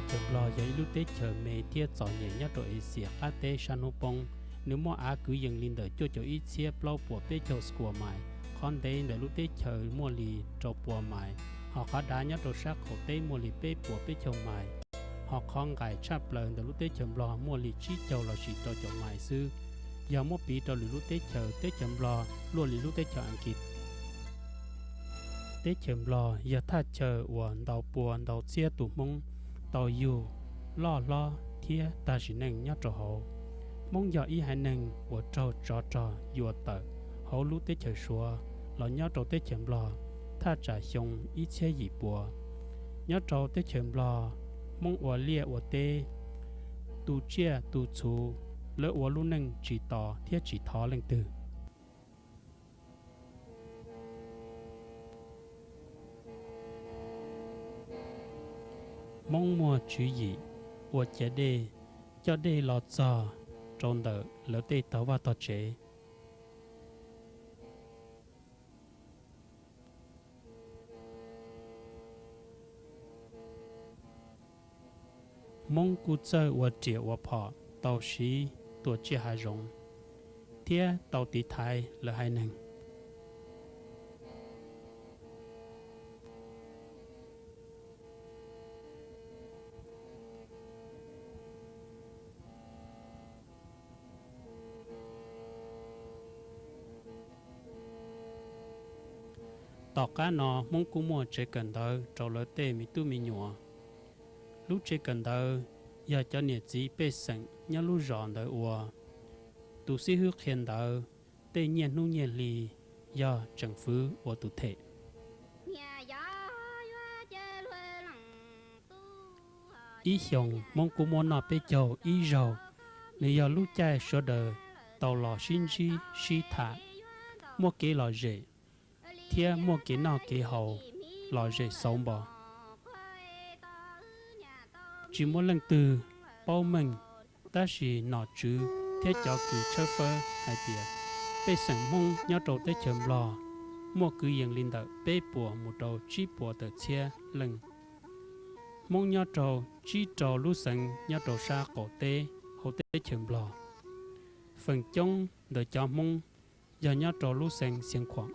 Teb chaws Nplog yog ib lub teb chaws me thiab txom nyem nyob rau Axias qab teb sab hnub poob. Nws muaj av kwv yees li ntawm cuaj caum ib txhiab plaub puas peb caug square mile, qhov ntev ntawm lub teb chaws muaj li rau pua mile, hos qhov dav nyob rau sab qaum teb muaj li peb puas peb caug mile, hos qhov nqaim tshaj plaws ntawm lub teb chaws Nplog muaj li tsib caug lossis rau caum mile xwb. Yog muab piv rau lwm lub teb chaws, teb chaws Nplog luaj li lub teb chaws Askiv. Teb chaws Nplog yog thaj chaw uas ntau pua ntau txhiab tus Hmoob tau yug, loj hlob thiab tag sim neej nyob rau hauv. Hmoob yog ib haiv neeg uas raug tsov rog yuav tawm hauv lub teb chaws Suav los nyob rau teb chaws Nplog thaj tsam xyoo ib txhiab yim pua. Nyob rau teb chaws Nplog, Hmoob ua liaj ua teb, tu tsiaj tu txhu, lawv ua lub neej tsis tos thiab tsis thov leej twg. Hmoob muaj tswv yim ua ciav dej, coj dej los txog rau ntawm lawv tej tog vaj tog tsev. Hmoob kuj txawj ua riam ua phom tau siv tua tsiaj hav zoov, thiab tau tiv thaiv lawv haiv neeg. Tom qab no Hmoob kuj muaj tsev kawm ntawv rau lawv tej me tub me nyuam. Lub tsev kawm ntawv yog cov niam txiv pej xeem nyob lub zos ntawd ua. Tus xib hwb qhia ntawv tej nyiaj hnub nyiaj hli yog tseem fwv ua tus them. Ib xyoos Hmoob kuj muaj noj peb caug ib zaug. Nws yog lub caij sawv daws tau los sib ntsib sib tham, muaj kev lom zem thiab muaj kev noj kev haus lom zem xauv npo. Tsis muaj leej twg paub meej, tab sis nom tswv thiab cov kws tshawb fawb hais tias pej xeem Hmoob nyob rau teb chaws Nplog muaj kwv yees li ntawm peb puas mus rau tsib puas tawm txhiab leej. Hmoob nyob rau tsib rau lub xeev nyob rau sab qaum teb hauv teb chaws Nplog. Feem coob ntawm cov Hmoob yog nyob rau lub xeev Xiav Khuam.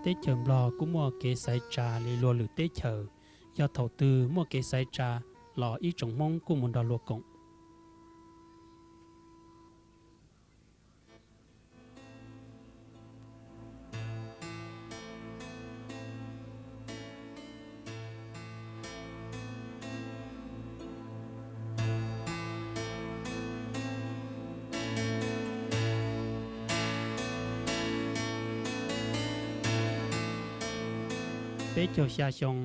Teb chaws Nplog kuj muaj kev xaiv tsa li luag lwm teb chaws, yog thaum twg muaj kev xaiv tsa los ib tsoom Hmoob kuj mus nrog luag koom. Peb caug xya xyoo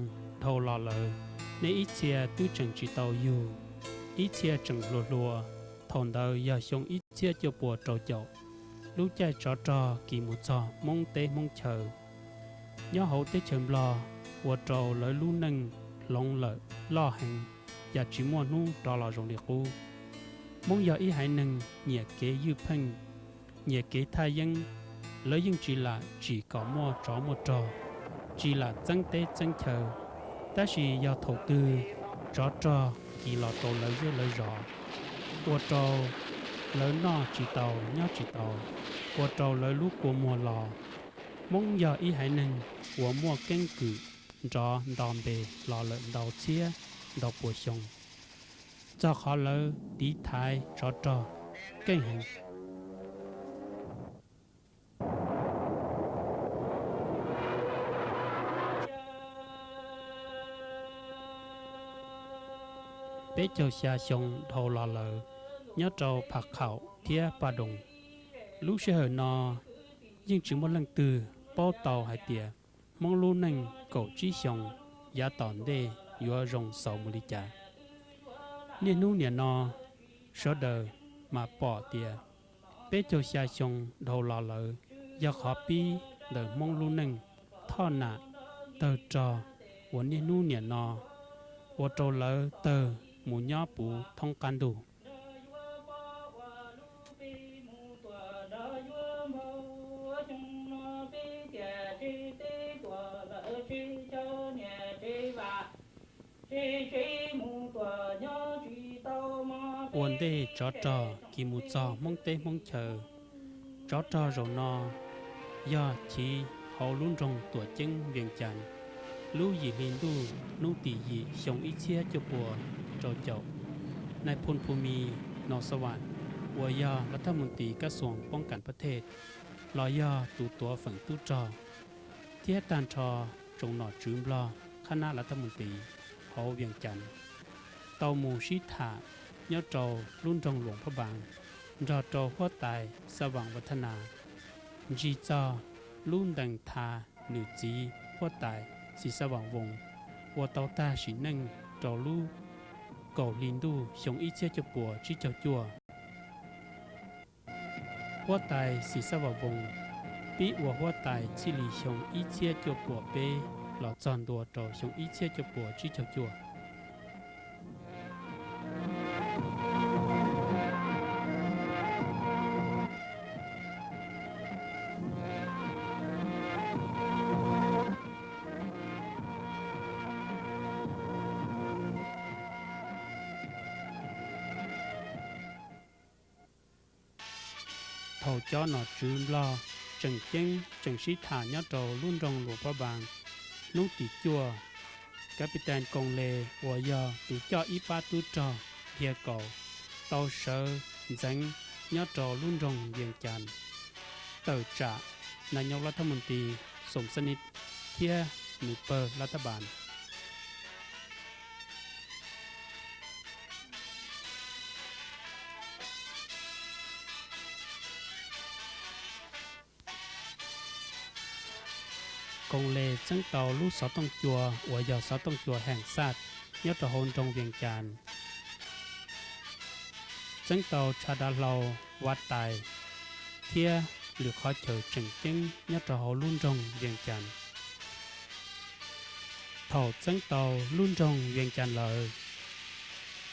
dhau los lawm, nej ib txhia twb tseem tsis tau yug, ib txhia tseem hluas hluas, thaum ntawd yog xyoo ib txhiab cuaj puas rau caum, lub caij tsov rog kis mus txog Hmoob teb Hmoob chaw. Nyob hauv teb chaws Nplog, ua rau lawv lub neej hloov lawm loj heev, yam tsis muaj hnub rov los zoo li qub. Hmoob yog ib haiv neeg nyiam kev ywj pheej, nyiam kev thaj yeeb, lawv yeej tsis lam tsim kom muaj tsov muaj rog, tsis lam txeeb teb txeeb chaw. Tab sis yog thaum twg tsov rog kis los rau lawv zej lawv zos, ua rau lawv noj tsis tau nyob tsis tau, ua rau lawv lub kua muag los. Hmoob yog ib haiv neeg uas muaj keeb kwm, nrov nto npe los lawm ntau txhiab ntau pua xyoo, txog qhov lawv tiv thaiv tsov rog keej heev. Peb caug xya xyoo dhau los lawm, nyob rau Pha Khaum thiab Paj Doos, lub sij hawm no yeej tsis muaj leej twg paub tau hais tias Hmoob lub neej kaum tsib xyoos yav tom ntej yuav zoo xaus mus li cas. Niaj hnub niam no, sawv daws mas pom tias peb caug xya xyoo dhau los lawm yog qhov pib ntawm Hmoob lub neej thoj nam tawg rog uas niaj hnub niam no ua rau lawv tawg mus nyob puv thoob qab ntuj. Ua ntej tsov rog kis mus txog Hmoob teb Hmoob chaw, tsov rog zaum no yog chiv hauv lub nroog Tuam Ceeb Vias Cas. Lub yim hli ntuj hnub tim yim xyoo ib txhiab cuaj pua rau caum, nais phoo Phu Mis Nau Xa Vam uas yog lav thaj mus tis kab xoom poob kas pab thej los yog tus tuav feem tub rog thiab tag nrho tsoom nom tswv Nplog qhab nab lav thaj mus tis hauv Vias Cas tau mus sib tham nyob rau lub nroog Luam Phab Npaas nrog rau huab tais Xa Vam Vas Thaj Nas, ntsig txog lub ntees thav nws txiv huab tais Xis Xab Vam Voos uas tau tag sim neej rau lub kaum hli ntuj xyoo ib txhiab cuaj pua tsib caug cuaj. Huab tais Xis Xab Vam Voos pib ua huab tais txij li xyoo ib txhiab cuaj pua peb los txog ntua rau xyoo ib txhiab cuaj pua tsib caug cuaj. Thaum cov nom tswv Nplog tseem ceeb tseem sib tham nyob rau lub nroog Luam Phab Npaas, hnub tim cuaj, Kav Pis Tais Koos Les uas yog tus coj ib pab tub rog dhia kaus tau sawv ntxeev nyob rau lub nroog Vias Cas tawm tsam nais nyob lav thaj mus tis Xoom Xab Nib thiab nws pawg lav thaj npas. Koos Les txeeb tau lub xov tooj cua uas yog xov tooj cua Heem Xaj nyob rau hauv nroog Vias Cas, txeeb tau tshav dav hlau, vav tais thiab lwm qhov chaw tseem ceeb nyob rau hauv lub nroog Vias Cas. Thaum txeeb tau lub nroog Vias Cas lawm,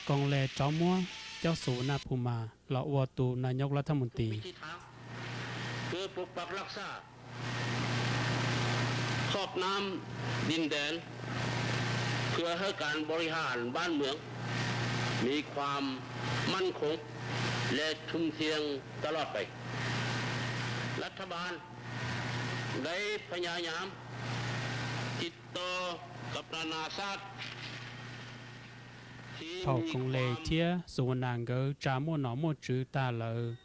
Koos Les rov muab Cauj Xus Vas Nas Phus Mas los ua tus nais nyob lav thaj mus tis. พื่อปกปักรักษา ขอบน้ำดินแดน เพื่อให้การบริหารบ้านเมืองมีความมั่นคงและชุ่มเชียงตลอดไป รัฐบาลได้พยายามติดต่อกับนานาชาติ Thaum Koos Les thiab Xus Vas Nas nkawd tsa muaj nom muaj tswv tag lawm,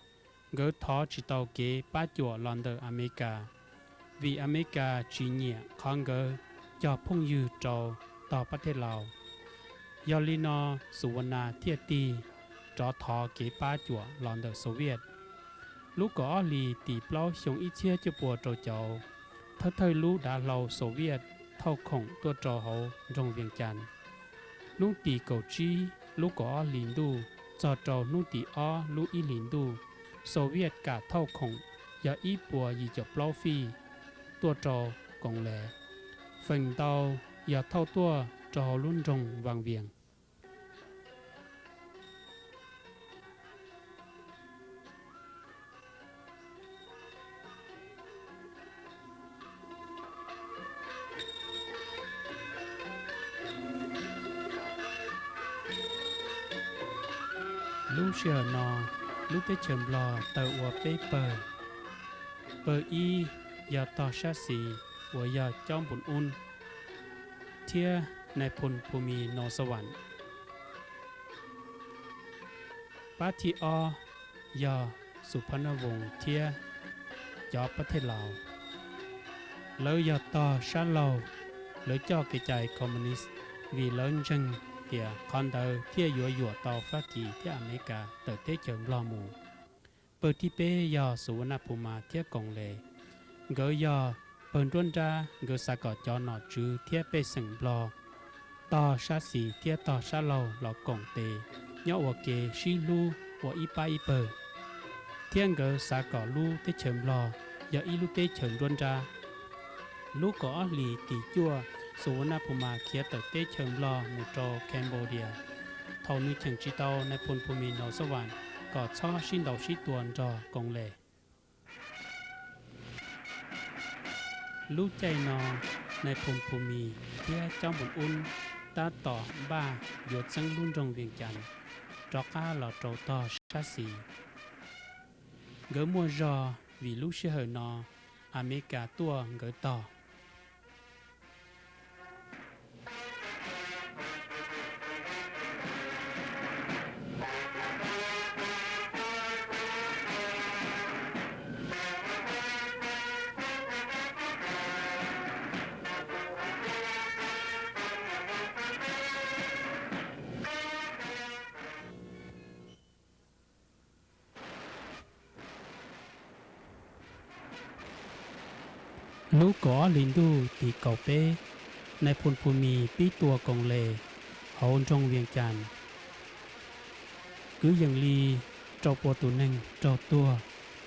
nkawd thov tsis tau kev pab cuam los ntawm Amelikas, vim Amelikas tsis nyiam qhov nkawd cog phooj ywg rau tog pab thej Laus. Yog li no, Xus Vas Nas thiaj tig rov thov kev pab cuam los ntawm Soviet. Lub kaum ob hlis tim plaub xyoo ib txhiab cuaj pua rau caum, thawj thawj lub dav hlau Soviet thauj khoom tuaj rau hauv nroog Vias Cas. Hnub tim kaum tsib lub kaum ob hlis ntuj txog rau hnub tim ob lub ib hlis ntuj, Soviet kam thauj khoom yog ib puas yim caum plaub fij tuaj rau Koos Les, feem ntau yog thauj tuaj rau hauv lub nroog Vas Vias. Lub sij hawm no, lub teb chaws Nplog tawg ua peb pawg. Pawg ib yog tog sab xis uas yog Cauj Npus Ub, thiab Nais Phoo Phu Mis Noo Xas Vas. Pab thib ob yog Xus Phas Naj Voos thiab cov pab thej Laus. Lawv yog tog sab laug, lawv coj kev cai Communist vim lawv ntseeg tias qhov ntawd thiaj yuav yuam tau Fab Kis thiab Amelikas tawm teb chaws Nplog mus. Pawg thib peb yog Xus Vas Naj Phus Mas thiab Koos Les. Nkawd yog pawg nruab nrab, nkawd xav kom cov nom tswv thiab pej xeem Nplog tog sab xis thiab tog sab laug los koom tes nyob ua ke sib hlub ua ib pab ib pawg, thiab nkawd xav kom lub teb chaws Nplog yog ib lub teb chaws nruab nrab. Lub kaum ob hlis tim cuaj, Xus Vas Naj Phus Mas khiav tawm teb chaws Nplog mus rau Cambodia. Thaum nws cheem tsis tau Nais Phoo Phu Mis Noo Xas Vas kom txhob sib ntaus sib tua nrog Koos Les. Lub caij no, Nais Phoo Phu Mis thiab Cab Npus Ub tab tom npaj yuav txeeb lub nroog Vias Cas rov qab los rau tog sab xis. Nkawd muaj zog vim lub sij hawm no Amelikas tuaj nkawd tog. Lub kaum ob hlis ntuj tim kaum peb, Nais Phoo Phu Mis pib tua Koos Les hauv nroog Vias Cas. Kwv yees li rau pua tus neeg raug tuag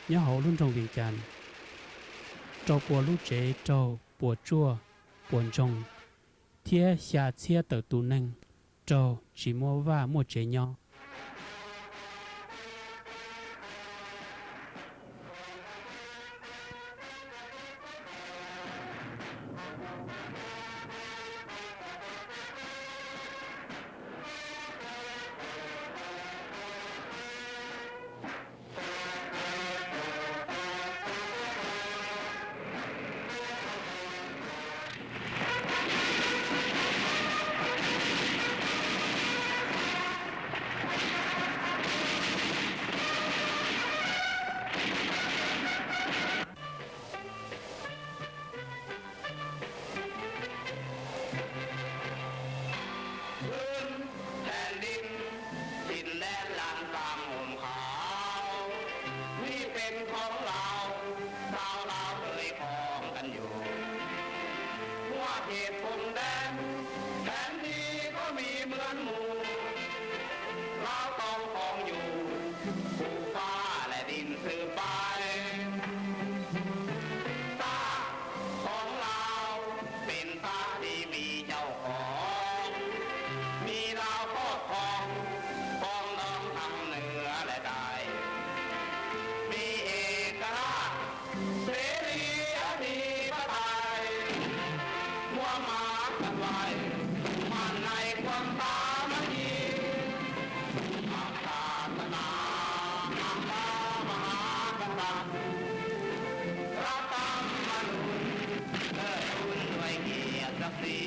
nyob hauv lub nroog Vias Cas, rau pua lub tsev raug puas tsuaj puas ntsoog, thiab xya txhiab tawm tus neeg raug tsis muaj vaj muaj tsev nyob.พื้นแผ่นดิน ถิ่นแดนหลังสามห่มขาว นี่เป็นของเรา ชาวลาวเคยครองกันอยู่ ทั่วเขตพรมแดน แผนที่ก็มีเหมือนหมู่ เราต้องครองอยู่ ผูกฟ้าและดินสืบไป ฟ้าของเรา เป็นฟ้าที่มีเจ้าของ มีลาวครอบครอง ปองดองทั้งเหนือและใต้ มีเอกราช เสรีอธิปไตย ร่วมหมายกันไว้ มั่นในความสามัคคี ศาสนา พระมหากษัตริย์ รัฐธรรมนูญ เทิดทูนด้วยเกียรติศักดิ์ศรี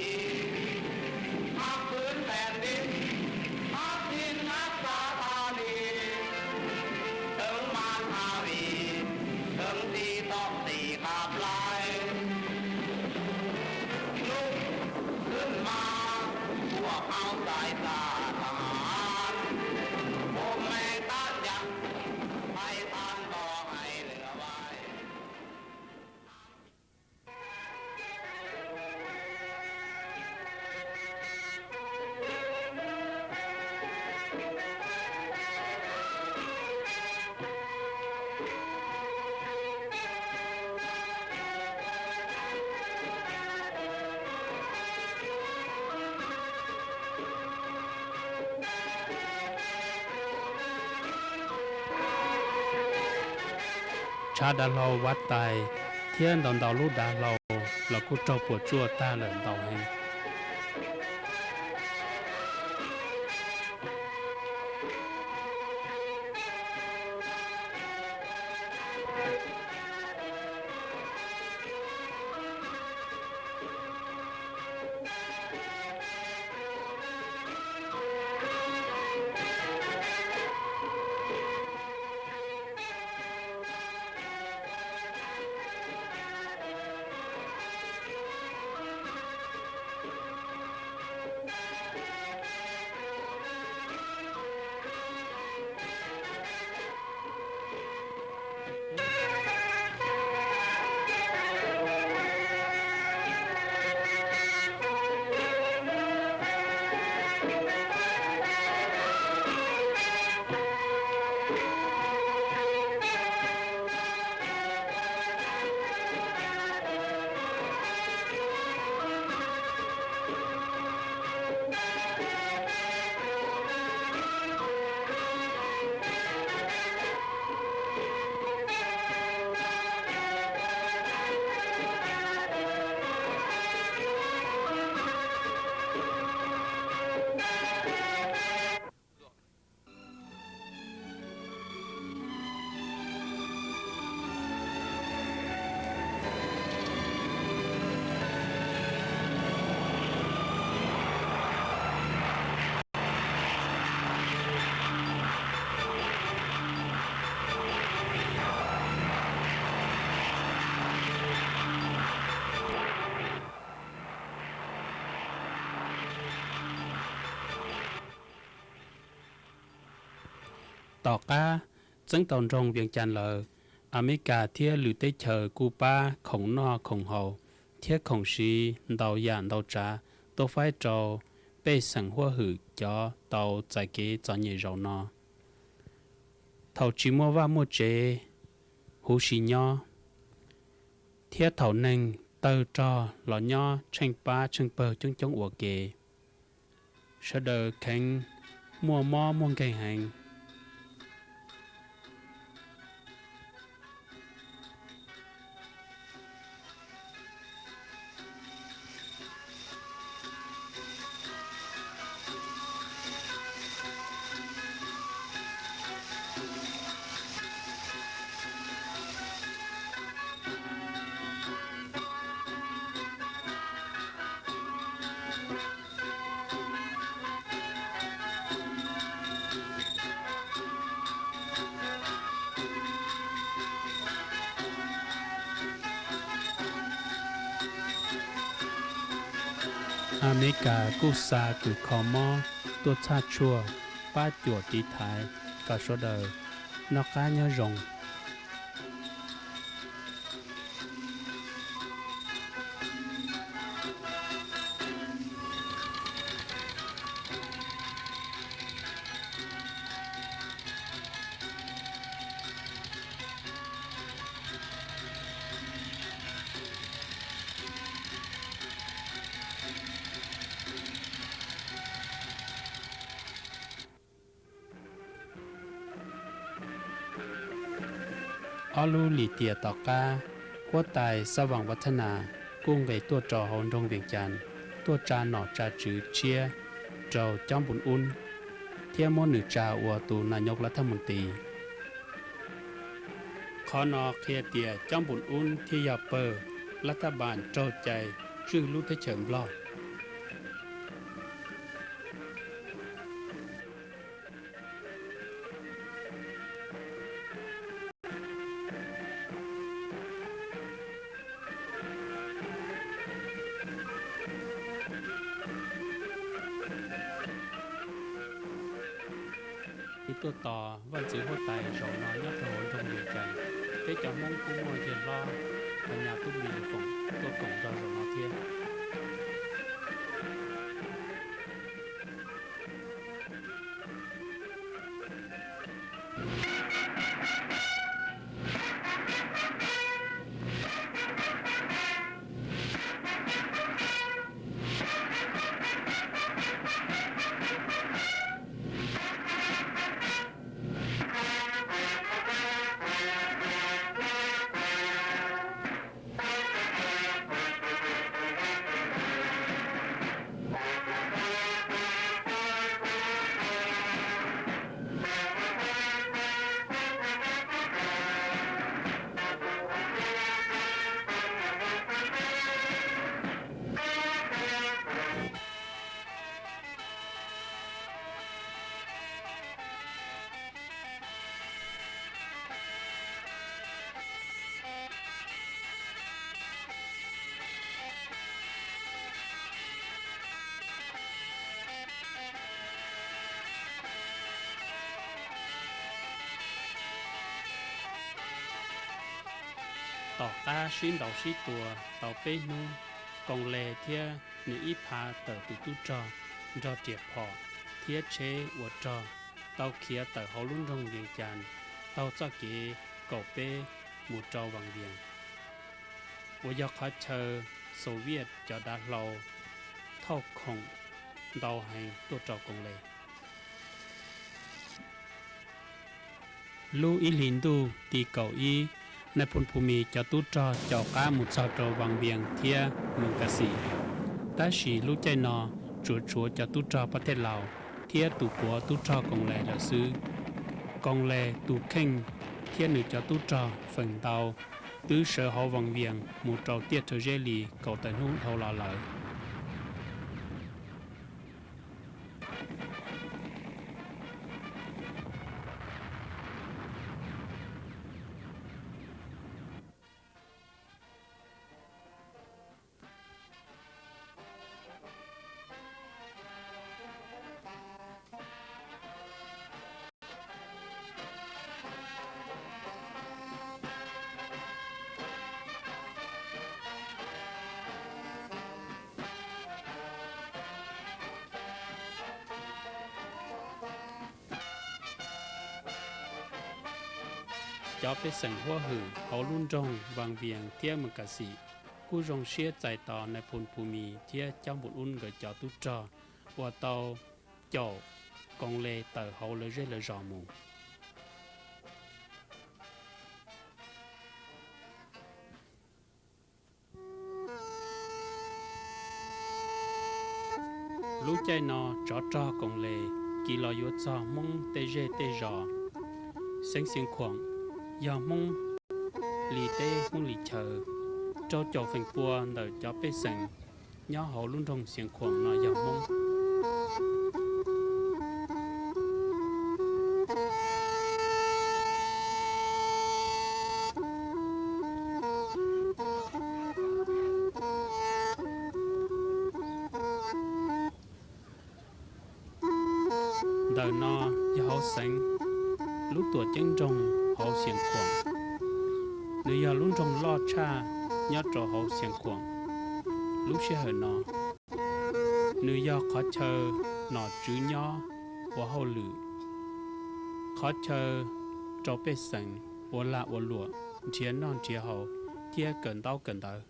พักพื้นแผ่นดิน พักถิ่นรักษาธานี เถิงมารทาวี เถิงที่ต้องตีขับไล่ ลุกขึ้นมา พวกเฮาสายซ่าทหาร ผมแม่งต้านยัน ไทยทานบ่ให้เหลือไว้ Tshav dav hlau vav tais thiab ntau ntau lub dav hlau los kuj raug puas tsuaj tag lawm ntau heev. Tom qab txeeb tau nroog Vias Cas lawm, Amelikas thiab lwm teb chaws kuj pab khoom noj khoom haus thiab khoom siv ntau yam ntau tsav tuaj faib rau pej xeem huab hwm cov tau txais kev txom nyem zaum no. Thaum tsis muaj vaj muaj tsev huv si nyob, thiab thaum neeg tawg rog los nyob tsheej pab tsheej pawg coob coob ua ke, sawv daws kheev muaj mob muaj nkeeg heev. Amelikas kuj xa kws kho mob tuaj txhaj tshuaj pab cuam tiv thaiv kom sawv daws noj qab nyob zoo. Ob lub lim tiam tom qab, huab tais Xab Vas Vas Thas Nas kuj nqis tuaj rau hauv nroog Vias Cas, tuaj tsa nom tsa tswv tshiab rau Cov Npus Ub thiab muab nws tsa ua tus nas nyos lav thaj mus tis. Qhov no qhia tias Cov Npus Ub thiaj yog pawg lav thaj npas raug cai tswj lub teb chaws Nplog. Wb tuaj tos vaj ntxwv huab tais zaum no nyob rau hauv nroog Vias Cas, peb cov Hmoob kuj muaj yawg hlob Phas Nyas Tub Mis Lis Foom tuaj koom nrog zaum no thiab. Tom qab sib ntaus sib tua tau peb hnub, Koos Les thiab nws ib phav tawm tus tub rog nrog riam phom thiab tsheb ua rog tau khiav tawm hauv lub nroog Vias Cas taug txoj kev kaum peb mus rau Vas Vias, uas yog qhov chaw Xov Vias cov dav hlau thauj khoom ntau heev tuaj rau Koos Les. Lub ib hlis ntuj tim kaum ib, Nais Phoo Phoo Mis cov tub rog caum qab mus txog rau Vas Vias thiab Moos Kas Xis. Tab sis lub caij no tsuas tshuav cov tub rog Pab Thej Laus thiab tus puav tub rog Koos Les lawm xwb. Koos Les tus kheej thiab nws cov tub rog feem ntau twb sawv hauv Vas Vias mus rau tiaj rhawv zeb li kaum tawm hnub dhau los lawm. cov pej xeem huab hwm hauv lub nroog Vaj Vias thiab Mws Kas Xim kuj zoo siab txais tos Nais Phoo Phu Mis thiab Cab Npum Ub nkawd cov tub rog uas tau caum Koos Les tawm hauv lawv zej lawv zos mus. Lub caij no tsov rog Koos Les kis los yuav txog Hmoob tej zej tej zos. Xeev Xiav Khuam yog Hmoob li teb Hmoob li chaw, rau caum feem pua ntawm cov pej xeem nyob hauv lub nroog Xiav Khuam no yog Hmoob. Ntawm no yog hauv xeev, lub tuam ceeb nroog hauv Xiav Khuam. Nws yog lub nroog loj tshaj nyob rau hauv Xiav Khuam. Lub sij hawm no, nws yog qhov chaw nom tswv nyob ua hauj lwm, qhov chaw rau pej xeem ua lag ua luam, nrhiav noj nrhiav haus thiab kawm ntaub kawm ntawv.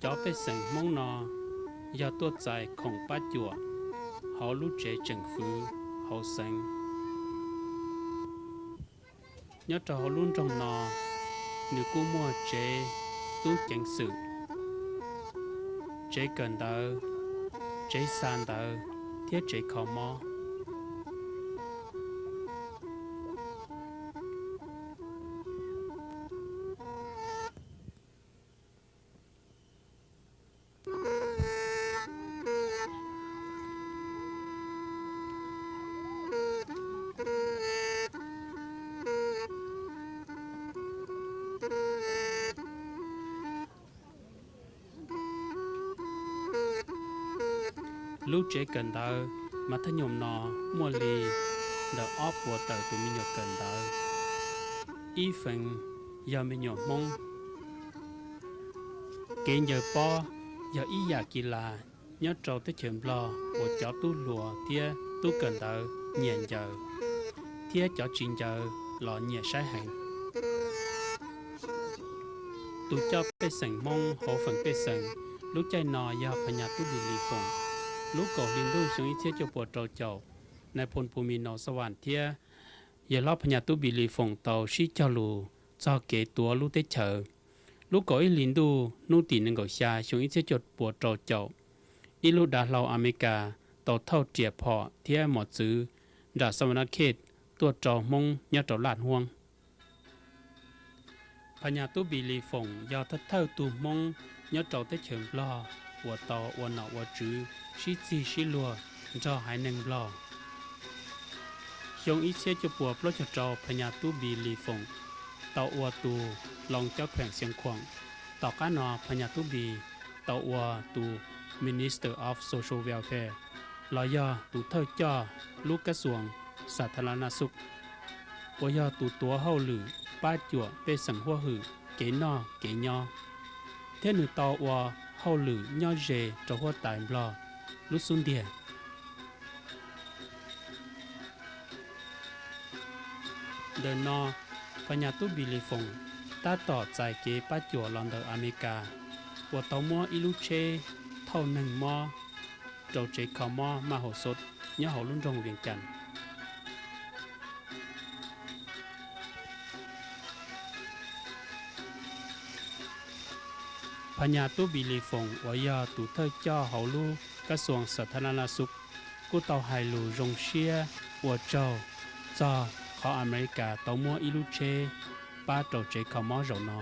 Cov pej xeem Hmoob no yog tuaj txais khoom pab cuam hauv lub tsev tseem fwv hauv xeev. Nyob rau hauv lub nroog no, nws kuj muaj tsev tub ceev xwm, tsev kawm ntawv, tsev xa ntawv thiab tsev kho mob. Lub tsev kawm ntawv mas thaj nyoom no muaj li ntawm ob puas tawm tus me nyuam kawm ntawv, ib feem yog me nyuam Hmoob. Kev ncaws pob yog ib yam kis las nyob rau teb chaws Nplog uas cov tub hluas thiab tub kawm ntawv nyiam ncaws, thiab cov tsis ncaws los nyiam saib heev. Tus coj pej xeem Hmoob hauv feem pej xeem lub caij no yog Phas Nyas Tub Npis Lis Foom. Lub kaum hli ntuj xyoo ib txhiab cuaj puas rau caum, Nais Phoo Phu Mis Nau Xa Vam thiab Yawg Hlob Phas Nyas Tub Npis Lis Foom tau sib cog lus txog kev tuav lub teb chaws. Lub kaum ib hlis ntuj hnub tim nees nkaum xya xyoo ib txhiab cuaj puas rau caum, ib lub dav hlau Amelikas tau thauj riam phom thiab mos txwv nram Xa Vam Na Khej tuaj rau Hmoob nyob rau Laj Huab. Phas Nyas Tub Npis Lis Foom yog thawj thawj tug Hmoob nyob rau teb chaws Nplog uas tau ua nom ua tswv sib txig sib luag nrog haiv neeg Nplog. Xyoo ib txhiab cuaj puas plaub caug rau Phas Nyas Tub Npis Lis Foom tau ua tus Loos Cab Kheem Xiav Khuam. Tom qab no Phas Nyas Tub Npis tau ua tus Minister of Social Welfare los yog tus thawj coj lub kab xuas Xa Tha La Na Xuk, uas yog tus tuav hauj lwm pab cuam pej xeem huab hwm kev noj kev nyob, thiab nws tau ua hauj lwm nyob ze rau huab tais Nplog lub xub ntiag. Ntawm no, Phas Nyas Tub Npis Lis Foom tab tom txais kev pab cuam los ntawm Amelikas uas tau muab ib lub tsheb thauj neeg mob rau tsev kho mob Maj Haus Xov nyob hauv lub nroog Vias Cas. Phas Nyas Tub Npis Lis Foom uas yog tus thawj coj hauv lub kab xuas Xa Tha La Na Xuk kuj tau hais lus zoo siab ua tsaug txog qhov Amelikas tau muab ib lub tsheb pab rau tsev kho mob zaum no.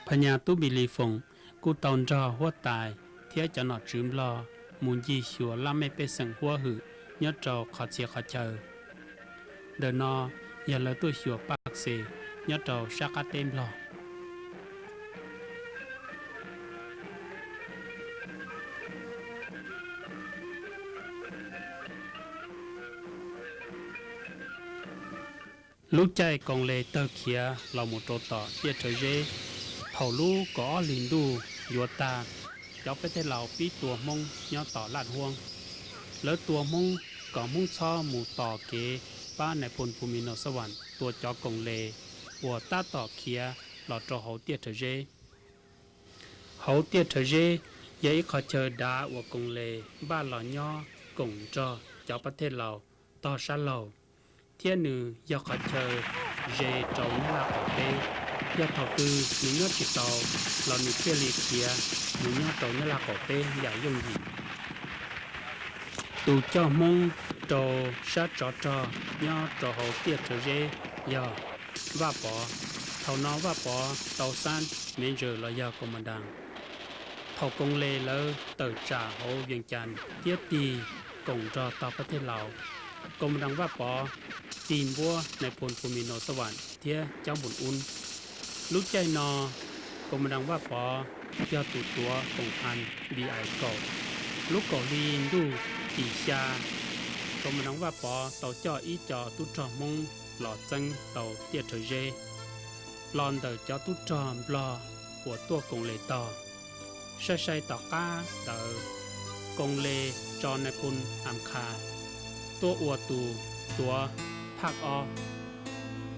Phas Nyas Tub Npis Lis Foom kuj tau nrog huab tais thiab cov nom tswv Nplog mus ncig xyuas laj mej pej xeem huab hwm nyob rau qhov txhia qhov chaw. Ntawm no yog lawv tuaj xyuas Paj Xes nyob rau sab qab teb Nplog. Lub caij Koos Les tawg khiav los mus rau tom Tiaj Rhawv Zeb, thaum lub kaum ob hlis ntuj yuav tag, cov pab thej laus pib tua Hmoob nyob tom Laj Huab. Lawv tua Hmoob kom Hmoob txhob mus tos kev pab nais phoo Phu Mis Nau Xab Vam tua cov Koos Les uas tab tom khiav los rau hauv Tiaj Rhawv Zeb. Hauv Tiaj Rhawv Zeb yog ib qhov chaw dav uas Koos Les npaj los nyob koom nrog cov pab thej laus tog sab laug, thiab nws yog qhov chaw ze rau Nyab Laj qaum teb. Yog thaum twg nws nyob tsis tau los nws thiaj li khiav mus nyob rau Nyab Laj qaum teb yam yooj yim. Tus coj Hmoob rau sab tsov rog nyob rau hauv Tiaj Rhawv Zeb yog Vaj Pov. Thaum no Vaj Pov tau xab Major los yog Komandas. Thaum Koos Les lawv tawm tsam hauv Vias Cas thiab tig koom nrog tog pab thej laus, Komandas Vaj Pov tig npuab nais phoo Phu Mis Nau Xab Vam thiab Cab Npum Ub. Lub caij no Komandas Vaj Pov yog tus tuav koom has B I kaum. Lub kaum hli ntuj tim xya, Komandas Vaj Pov tau coj ib co tub rog Hmoob los txeeb tau Tiaj Rhawv Zeb los ntawm cov tub rog Nplog uas tuaj Koos Les tog. Sai sai tom qab ntawd, Koos Les tso nais phoo Am Khas tuaj ua tus tuav phaj ob,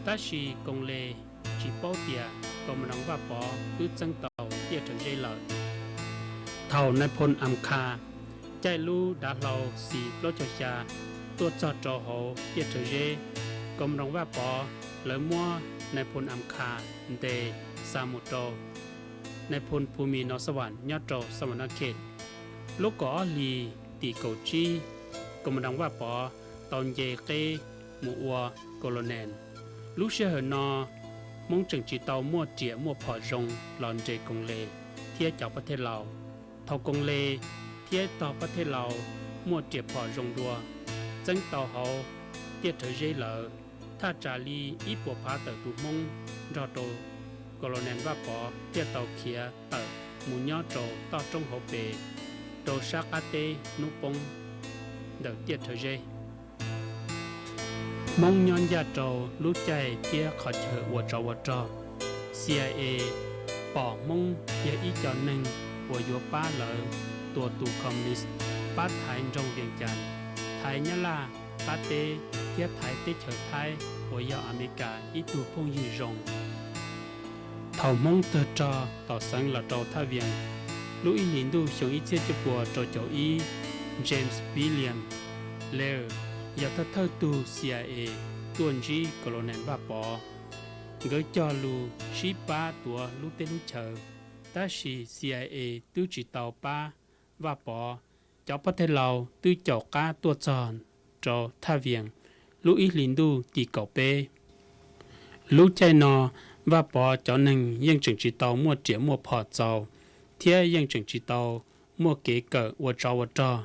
tab sis Koos Les tsis paub tias Komandas Vaj Pov twb txeeb tau Tiaj Rhawv Zeb lawm. Thaum nais phoo Am Khas caij lub dav hlau C plaub caug xya tuaj txog rau hauv Tiaj Rhawv Zeb, Komandas Vaj Pov lawv muab nais phoo Am Khas ntes xa mus rau nais phoo Phu Mis Nau Xab Vam nyob rau Xab Vam Nab Khe. Lub kaum ob hlis tim kaum tsib, Komandas Vaj Pov tau nce qeb mus ua Colonel. Lub sij hawm no, Hmoob tseem tsis tau muaj riam muaj phom zoo los nres Koos Les thiab cov pab thej laus. Thaum Koos Les thiab tog pab thej laus muaj riam phom zoo dua, txeeb tau hauv Tiaj Rhawv Zeb lawm, thaj tsam li ib puas phav tawm tus Hmoob nrog rau Colonel Vaj Pov thiaj tau khiav tawm mus nyob rau toj roob hauv pes, rau sab qab teb hnub poob ntawm Tiaj Rhawv Zeb. Hmoob nyob ncaj rau lub caij thiab qhov chaw ua tsov ua rog. C I A pom Hmoob yog ib co neeg uas yuav pab lawv tua tus Communist, pab thaiv nroog Vias Cas, thaiv Nyab Laj qab teb thiab thaiv teb chaws Thaib uas yog Amelikas ib tug phooj ywg zoo. Thaum Hmoob tawg rog tom xeev los rau Thaj Vias, lub ib hlis ntuj xyoo ib txhiab cuaj puas rau caum ib, James William Laird yog thawj thawj tug C I A tuaj ntsib Colonel Vaj Pov. Nkawd cog lus sib pab tuav lub teb lub chaws, tab sis C I A twb tsis tau pab Vaj Pov. Cov pab thej laus twb caum qab tuaj txog rau Thaj Vias lub ib hlis ntuj tim kaum peb. Lub caij no, Vaj Pov cov neeg yeej tseem tsis tau muaj riam muaj phom txaus, thiab yeej tseem tsis tau muaj kev kawm ua tsov ua rog.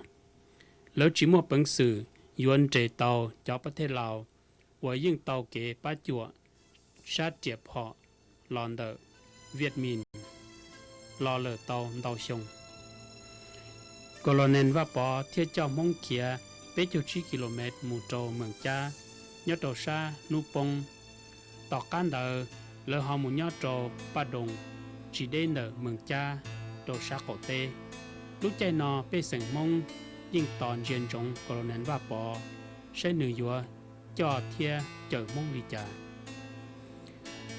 Lawv tsis muaj peev xwm yuav nres tau cov pab thej laus uas yeej tau kev pab cuam sab riam phom los ntawm Viaj Mis los lawm tau ntau xyoo. Colonel Vaj Pov thiaj coj Hmoob khiav peb caug tsib ki lo mev mus rau Mees Cab, nyob rau sab hnub poob. Tom qab ntawd, lawv ho mus nyob rau Paj Doos, tsis deb ntawm Mees Cab, rau sab qaum teb. Lub caij no pej xeem Hmoob yeej tos ntsia ntsoov Colonel Vaj Pov, saib nws yuav coj thiab cawm Hmoob li cas.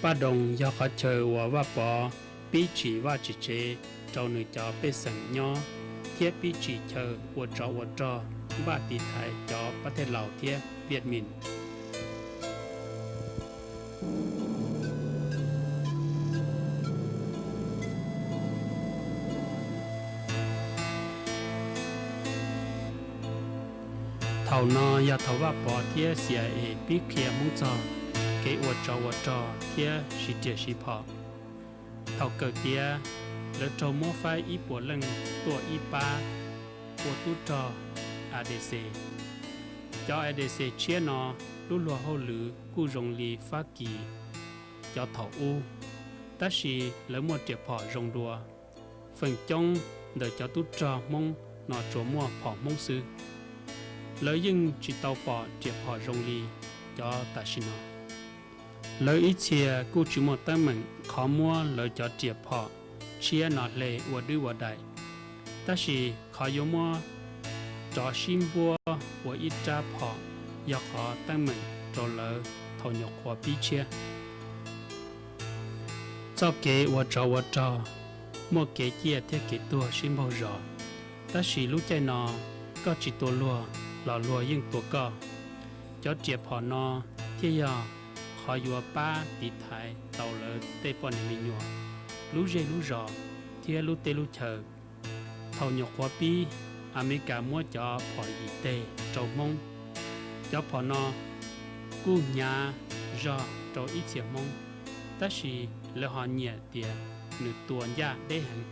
Paj Doos yog qhov chaw uas Vaj Pov pib tsim vaj tsim tsev rau nws cov pej xeem nyob, thiab pib tsim chaw ua tsov ua rog npaj tiv thaiv cov pab thej laus thiab Viaj Mis. Thaum no yog thaum Vaj Pov thiab C I A pib qhia Hmoob txog kev ua tsov ua rog thiab siv riam siv phom. Thaum kawm tiav, lawv raug muab faib ib puas leej tuaj ib pab ua tub rog A D C. Cov A D C tshiab no lub luag hauj lwm kuj zoo li Fab Kis cov thaum ub, tab sis lawv muaj riam phom zoo dua. Feem coob ntawm cov tub rog Hmoob no tsuas muaj phom Hmoob xwb. Lawv yeej tsis tau pom riam phom zoo li cov tam sim no. Lawv ib txhia kuj tsis muaj teeb meem qhov muab lawv cov riam phom tshiab no hle ua dwb ua daim, tab sis qhov yuav muab rov sib npuab ua ib rab phom yog qhov teeb meem rau lawv thaum nyuam qhuav pib tshiab. Txoj kev ua tsov ua rog muaj kev ciaj thiab kev tuag sib npaug zos, tab sis lub caij no koj tsis tua luag los luag yeej tua koj. Cov riam phom no thiaj yog qhov yuav pab tiv thaiv tau lawv tej poj niam me nyuam, lub zej lub zos thiab lub teb lub chaw. Thaum nyuam qhuav pib, Amelikas muab cov phom yim teg rau Hmoob. Cov phom no kuj hnyav zog rau ib txhia Hmoob, tab sis lawv ho nyiam tias nws tua ncaj deb heev.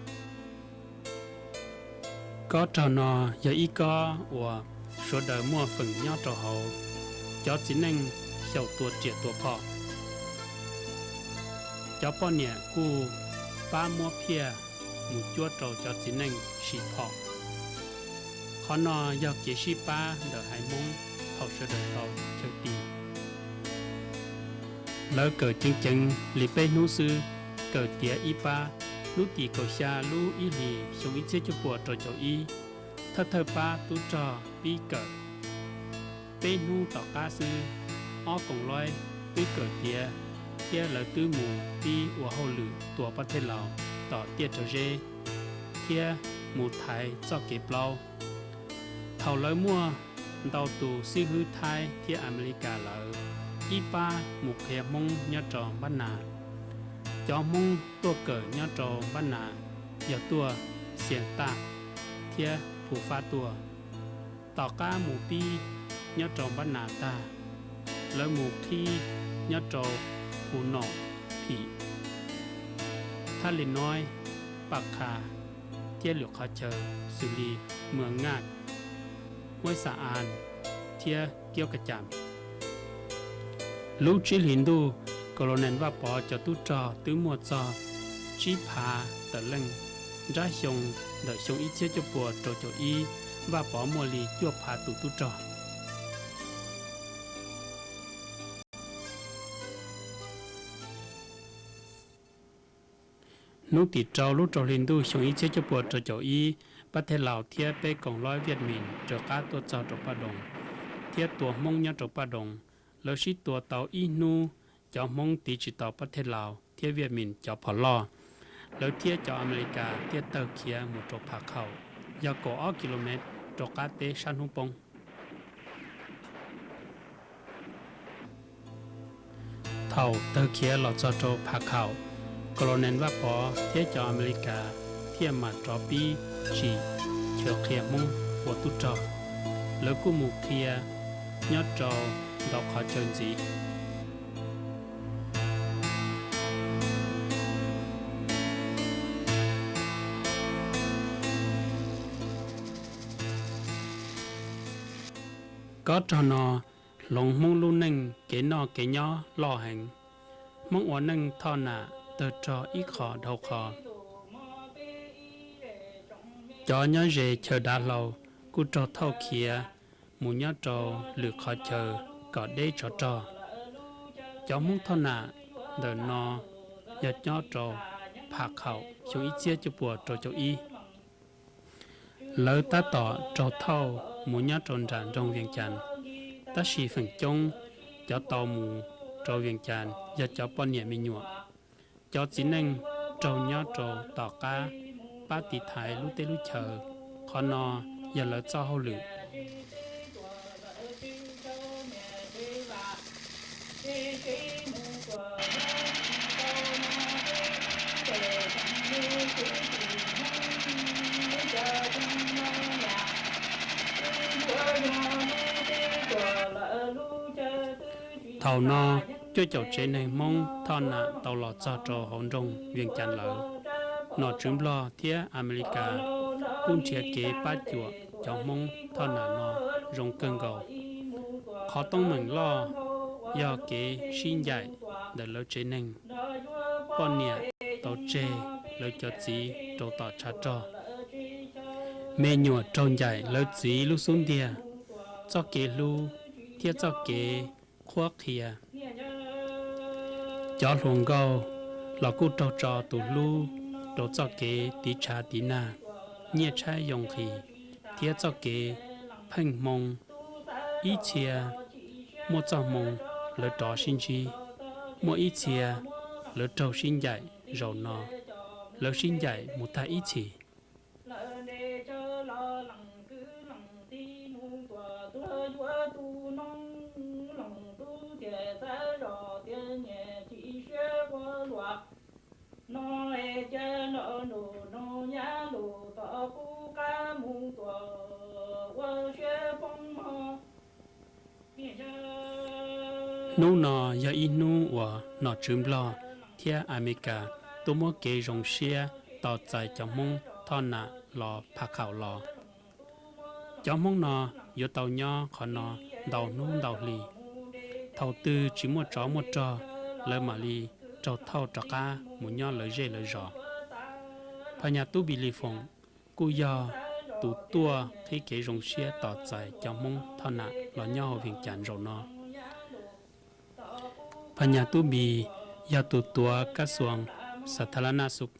Kob rog no yog ib kob uas sawv daws muaj feem nyob rau hauv, cov txiv neej xyaum tua riam tua phom. Cov poj niam kuj pab muab phiaj mus cuab rau cov txiv neej sim phom. Qhov no yog kev sib pab ntawm haiv Hmoob thaum sawv daws tau chaw tis. Lawv kawm ceev ceev li peb hnub xwb, kawm tiav ib pab. Hnub tim kaum xya lub ib hlis xyoo ib txhiab cuaj puas rau caum ib, thawj thawj pab tub rog pib kawm. Peb hnub tom qab xwb, ob koom loib twb kawm tiav thiab lawv twb mus pib ua hauj lwm tua pab thej laus tom tiaj rag zeb thiab mus thaiv txoj kev plaub. Thaum lawv muaj ntau tus xib hwb Thaib thiab Amelikas lawm, ib pab mus qhia Hmoob nyob rau Npab Nas. Cov Hmoob tuaj kawm nyob rau Npab Nas yog tuaj Xias Taj thiab Phu Fab tuaj. Tom qab mus pib nyob rau Npab Nas tag, lawv mus qhib nyob rau Phu Nom Phim, Thab Li Noib, Paj Qha thiab lwm qhov chaw xws li Muas Ngaj, Huab Xa As thiab Kiab Ka Cas. Lub tsib hlis ntuj, Colonel Vaj Pov cov tub rog twb muaj txog tsib phav tawm leej. Nrab xyoo ntawm xyoo ib txhiab cuaj puas rau caum ib, Vaj Pov muaj li cuaj phav tus tub rog. Hnub tim rau lub rau hli ntuj xyoo ib txhiab cuaj puas rau caum ib, pab thej laus thiab peb koom loib Viaj Mis raws qab tuaj txog rau Paj Doos thiab tua Hmoob nyob rau Paj Doos. Lawv sib tua tau ib hnub, cov Hmoob tiv tsis tau pab thej laus thiab Viaj Mis cov phom loj. Lawv thiab cov Amelikas thiaj tawg khiav mus rau Phav Khaum, yog kaum ob ki lo mev rau qab teb sab hnub poob. Thaum tawg khiav los txog rau Phav Khaum, Colonel Vaj Pov thiab cov Amelikas thiaj mam rov pib tsim chaw qhia Hmoob ua tub rog. Lawv kuj mus qhia nyob rau ntau qhov chaw ntxiv. Kob rog no hloov Hmoob lub neej kev noj kev nyob loj heev. Hmoob ua neej thoj nam tawg rog ib qho dhau qho. Cov nyob ze chaw dav hlau kuj raug thauj khiav mus nyob rau lwm qhov chaw kom deb tsov rog. Cov Hmoob thoj nam ntawm no yog nyob rau Phav Khaum xyoo ib txhiab cuaj puas rau caum ib. Lawv tab tom raug thauj mus nyob rau nram nroog Vias Cas, tab sis feem coob cov tau mus rau Vias Cas yog cov poj niam me nyuam. Cov txiv neej raug nyob rau tom qab pab tiv thaiv lub teb lub chaw. Qhov no yog lawv txoj hauj lwm. Thaum no, Cuaj caum tsev neeg Hmoob Thoj Nam tau los txog rau hauv nroog Vias Cas lawm, nom tswv Nplog thiab Amelikas kuj nrhiav kev pab cuam cov Hmoob Thoj Nam no zoo kawg nkaus. Qhov teeb meem loj yog kev sib ncaim ntawm lawv tsev neeg. Poj niam tau tseg lawv cov txiv rau tom tshav rog. Me nyuam raug ncaim lawv txiv lub xub ntiag, txoj kev hlub thiab txoj kev qhuab qhia. Cov hluas nkauj los kuj raug tso tus hlub rau txoj kev tiv tshav tiv nag, nyiaj tshaib yoo nqhis, thiab txoj kev pheej hmoo. Ib txhia muaj txoj hmoo lawv rov sib ntsib, muaj ib txhia lawv raug sib ncaim zaum no, lawv sib ncaim mus tag ib txhis. Lawv nte tsawv los lees kwv lees tij mus tuaj tuag yuav tus noog, lees tub thiaj txawv zos tias nyias tsis siab ua luaj. No es cas nrog nruj nrog nyab ntuj tom qub qab mus tuaj ua siab poob mog. Hnub no yog ib hnub uas nom tswv Nplog thiab Amelikas tuaj muab kev zoo siab tos txais cov Hmoob Thoj Nam los Phaj Khaum los. Cov Hmoob no yuav tau nyob qhov no ntau hnub ntau hli. Thaum twg tsis muaj tsov muaj rog, lawv mam li raug thauj rov qab mus nyob lawv zej lawv zos. Phas Nyas Tub Npis Lis Foom kuj yog tus tuaj qhib kev zoo siab tos txais cov Hmoob Thoj Nam los nyob hauv Vias Cas zaum no. Phas Nyas Tub Npis yog tus tuav kab xuas Xas Thas Las Nas Xus.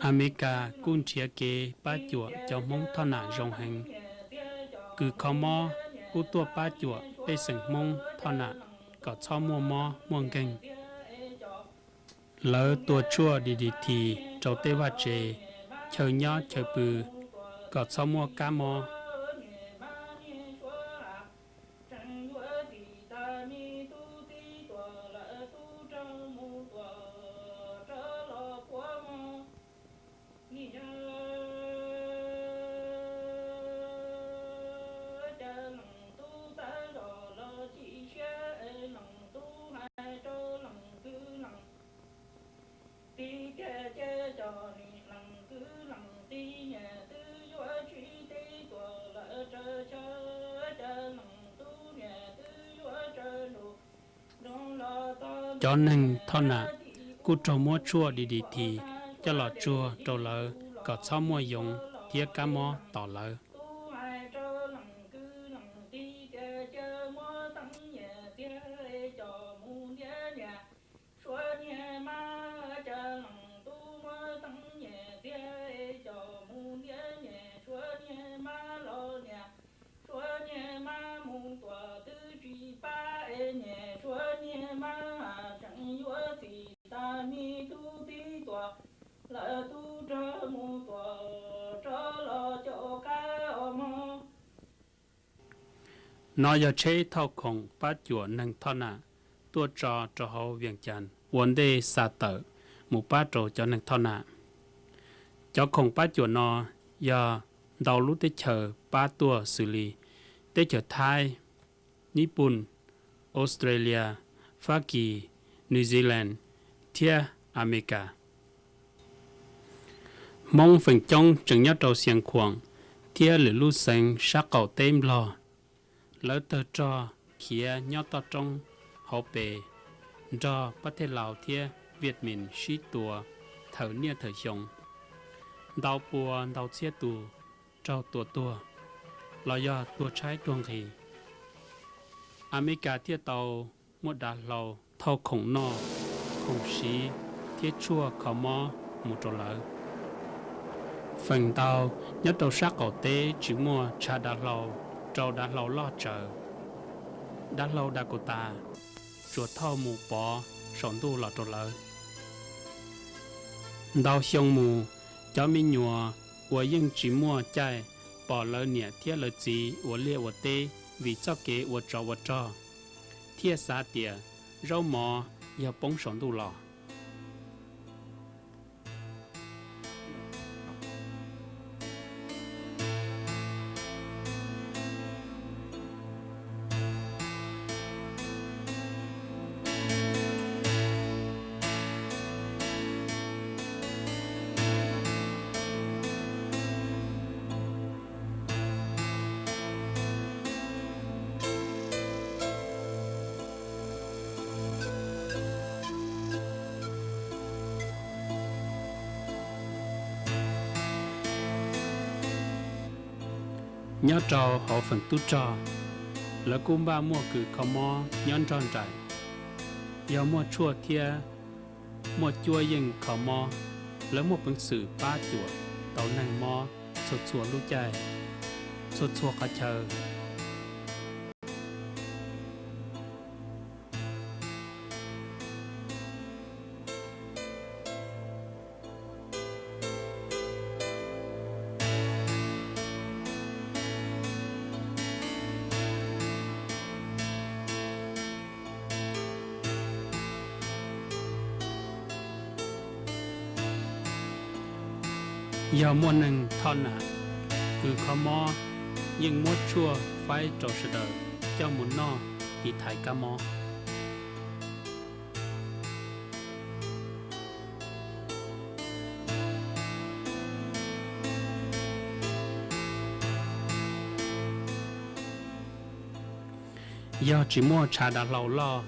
Amelikas kuj nrhiav kev pab cuam cov Hmoob Thoj Nam zoo heev. Kws kho mob kuj tuaj pab cuam pej xeem Hmoob Thoj Nam kom txhob muaj mob muaj nkeeg. Lawv tua tshuaj D D T rau tej vaj tse, chaw nyob chaw pw kom txhob muaj kab mob. Cov neeg Thoj Nam kuj raug muab tshuaj D D T coj los tsuag rau lawv kom txhob muaj yoov thiab kab mob tom lawv. No yog tsheb thauj khoom pab cuam neeg Thoj Nam tuaj tso rau hauv Vias Cas ua ntej xa tawm mus pab rau cov neeg Thoj Nam. Cov khoom pab cuam no yog ntau lub teb chaws pab tuaj xws li teb chaws Thaib, Nyij Pooj, Australia, Fab Kis, New Zealand, thiab Amelikas. Hmoob feem coob tseem nyob rau Xiav Khuam thiab lwm lub xeev sab qaum teb Nplog. Lawv tawg rog khiav nyob toj roob hauv pes, nrog pab thej Laus thiab Viaj Mis sib tua thawm niaj thawm xyoo. Ntau pua ntau txhiab tus raug tua tuag los yog tuag tshaib tuag nqhis. Amelikas thiaj tau muab dav hlau, thauj khoom noj, khoom siv thiab tshuaj kho mob mus rau lawv. Feem ntau nyob rau sab qaum teb tsis muaj tshav dav hlau rau dav hlau loj tsawv, dav hlau Dakota, tsuas thauj mus pov saum ntuj los rau lawv. Ntau xyoo mus, cov me nyuam uas yeej tsis muaj caij pom lawv niam thiab lawv txiv ua liaj ua teb vim txoj kev ua tsov ua rog, thiaj xav tias zaub mov yog poob saum ntuj los. Nyob rau hauv feem tub rog, lawv kuj npaj muaj kws kho mob nyob nrog nraim. Yog muaj tshuaj thiab muaj cuab yeej kho mob, lawv muaj peev xwm pab cuam tau neeg mob txhua txhua lub caij, txhua txhua qhov chaw. Yog muaj neeg thoj nam, kws kho mob yeej muab tshuaj faib rau sawv daws coj mus noj tiv thaiv kab mob. Yog tsis muaj tshav dav hlau loj,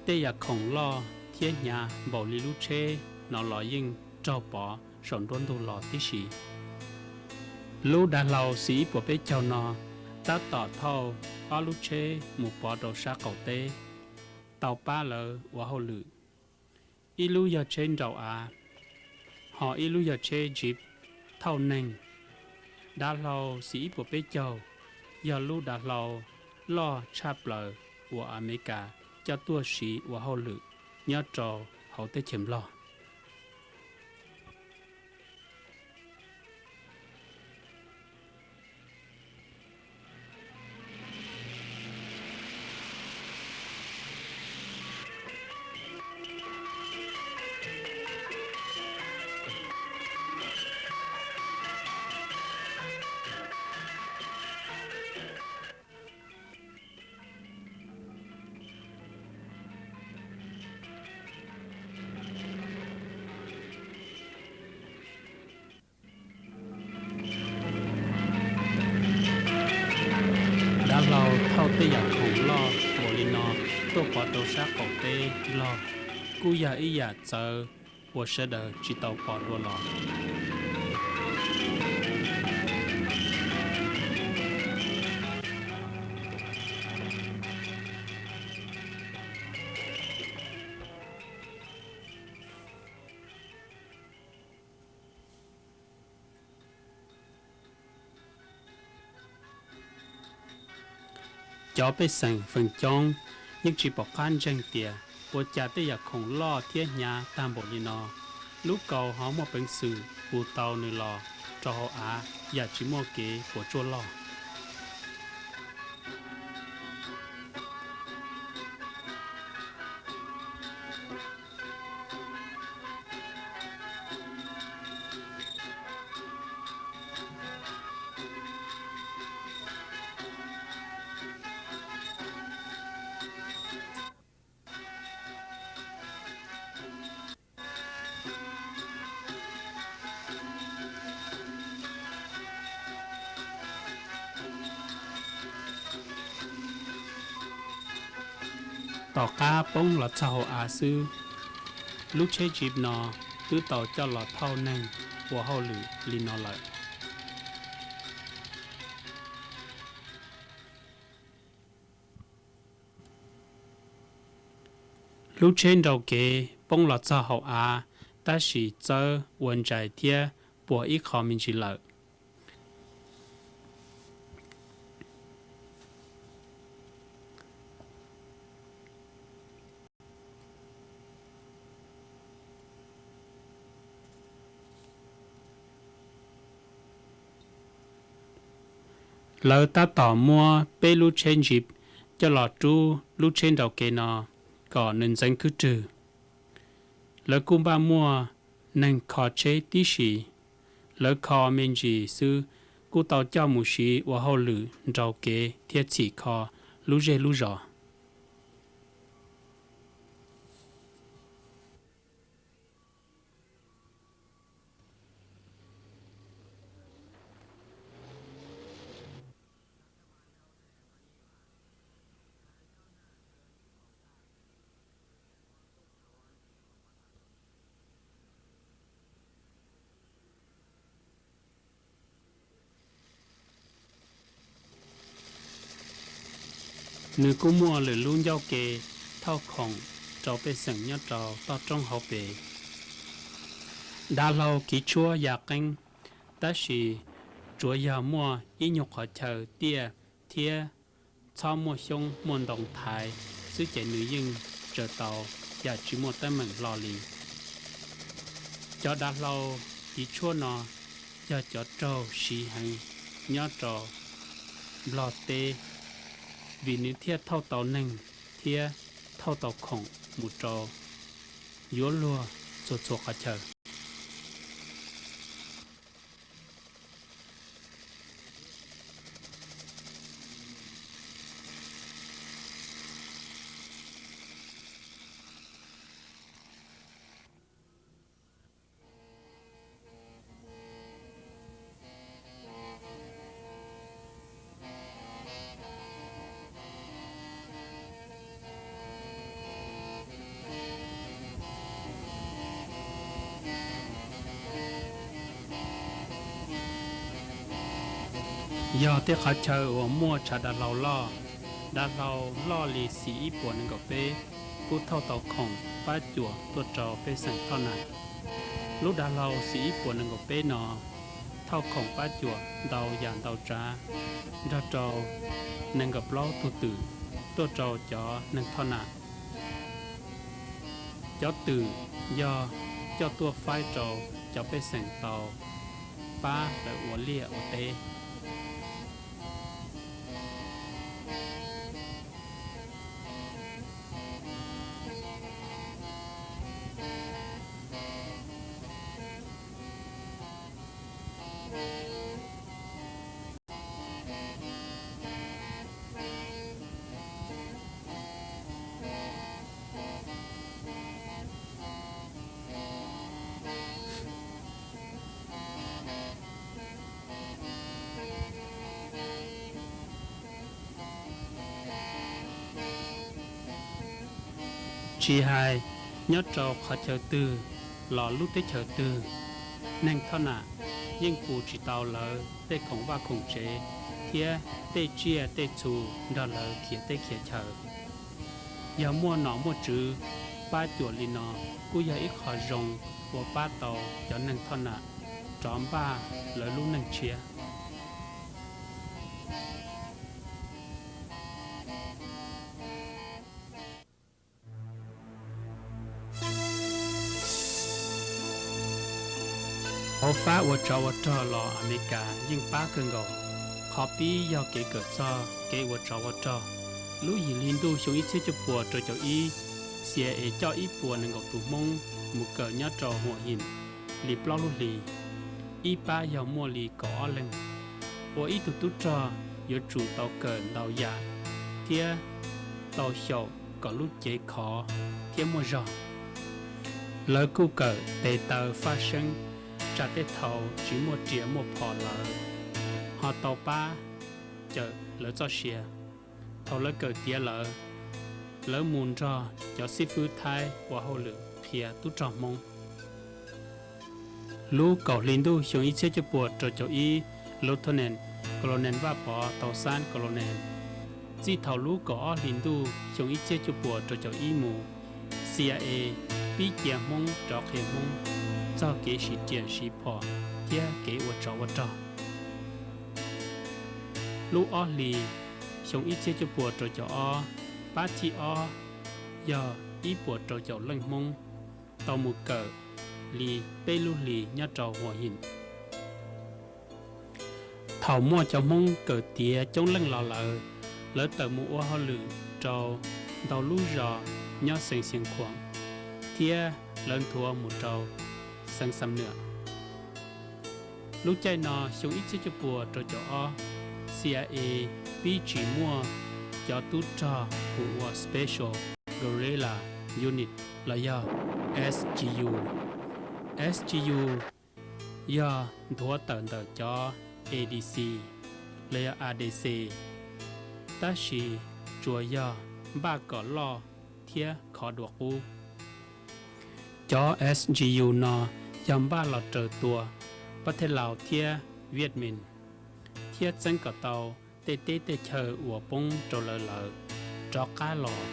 tej yam khoom loj thiab hnyav npaum li lub tsheb no los yeej raug pov saum nruab ntug los tib si. Lub dav hlau xim ib puas peb caug no tab tom thauj ob lub tsheb mus pov rau sab qaum teb, tau pab lawv ua hauj lwm. Ib lub yog tsheb nraum av, ho ib lub yog tsheb jeep thauj neeg. Dav hlau xim ib puas peb caug yog lub dav hlau loj tshaj plaws uas Amelikas coj tuaj siv ua hauj lwm nyob rau hauv teb chaws Nplog. Dav hlau thauj tej yam khoom loj npaum li no tuaj pov rau sab qaum teb Nplog kuj yog ib yam txawv uas sawv daws tsis tau pom dua los. Cov pej xeem feem coob yeej tsis pom qab ntseeg tias ua cas tej yam khoom loj thiab hnyav tag npaum li no, lub kaus ho muaj peev xwm pus tau nws los rau hauv av yam tsis muaj kev puas tsuaj loj. Tom qab poob los txog hauv av xwb, lub tsheb jeep no twb tau coj los thauj neeg ua hauj lwm li no lawm. Lub tsheb nrau kev poob los txog hauv av, tab sis txawb ua ntsais thiab puas ib qho me ntsis lawm. Lawv tab tom muab peb lub tsheb jeep coj los rub lub tsheb nraus kev no kom nws ntxeev khwb rwg. Lawv kuj npaj muaj neeg kho tsheb tib si. Lawv kho me ntsis xwb kuj tau coj mus siv ua hauj lwm nraus kev thiab txhim kho lub zej lub zos. Nws kuj muaj lwm lub ncauj ke thauj khoom rau pej xeem nyob rau toj roob hauv pes. Dav hlau kiv tshuab ya qeeb, tab sis tsuav yog muaj ib nyuag qhov chaw tiaj thiab txhob muaj xyoob muaj ntoo thaiv xwb ces nws yeej tsaws tau yam tsis muaj teeb meem hlo li. Cov dav hlau kiv tshuab no yog cov raug siv heev nyob rau Nplog teb, vim nws thiaj thauj tau neeg thiab thauj tau khoom mus rau yuav luag txhua txhua qhov chaw. Yog tej qhov chaw uas muaj tshav dav hlau loj, dav hlau loj li xim ib puas nees nkaum peb kuj thauj tau khoom pab cuam tuaj rau pej xeem Thoj Nam. Lub dav hlau xim ib puas nees nkaum peb no thauj khoom pab cuam ntau yam ntau tsav nrog rau nees nkaum plaub tug twm tuaj rau cov neeg Thoj Nam. Cov twm yog coj tuaj faib rau cov pej xeem tau pab lawv ua liaj ua teb. Tsis hais nyob rau qhov chaw twg los lub teb chaws twg, neeg Thoj Nam yeej pus tsis tau lawv tej khoom vaj khoom tsev thiab tej tsiaj tej txhu nrog lawv khiav teb khiav chaw. Yog muaj nom muaj tswv pab cuam li no kuj yog ib qho zoo uas pab tau cov neeg Thoj Nam rov npaj lawv lub neej tshiab. Hauv fab ua tsov ua rog los Amelikas yeej pab kawg nkaus. Qhov pib yog kev kawm txog kev ua tsov ua rog. Lub yim hli ntuj xyoo ib txhiab cuaj puas rau caum ib, CIA coj ib puas nees nkaum tus Hmoob mus kawm nyob rau Huam Yim li plaub lub hlis, ib pab yog muaj li kaum ob leeg. Ua ib tug tub rog yuav tsum tau kawm ntau yam thiab tau xyaum kom lub cev khov thiab muaj zog. Lawv kuj kawm tes taw faj seeb, tsam tej thaum tsis muaj riam muaj phom lawm, ho tau pab cawm lawv txoj sia. Thaum lawv kawm tiav lawm, lawv mus nrog cov xib fwb Thaib ua hauj lwm qhia tub rog Hmoob. Lub kaum hli ntuj xyoo ib txhiab cuaj puas rau caum ib, Lieutenant Colonel Vaj Pov tau xab Colonel. Txij thaum lub kaum ob hli ntuj xyoo ib txhiab cuaj puas rau caum ib mus, CIA pib cia Hmoob rov qhia Hmoob txog kev siv riam siv phom thiab kev ua tsov ua rog. Lub ob hlis xyoo ib txhiab cuaj puas rau caum ob, pab thib ob yog ib puas rau caum leej Hmoob tau mus kawm li peb lub hlis nyob rau Huam Yim. Thaum muaj cov Hmoob kawm tiav coob leej los lawm, lawv tawm mus ua hauj lwm rau ntau lub zos nyob xeev Xiav Khuam, thiab lawv nthuav mus rau xeev Xam Nuam. Lub caij no xyoo ib txhiab cuaj puas rau caum ob, CIA pib tsis muaj cov tub rog hu ua Special Guerrilla Unit los yog SGU. SGU yog nthuav tawm ntawm cov ADC los yog ADC, tab sis tsuas yog npaj kom loj thiab khov dua qub. Cov SGU no yog npaj los raws tua Pab Thej Laus thiab Viet Minh, thiab txeeb kom tau tej teb tej chaw uas poob rau lawv lawm rov qab los.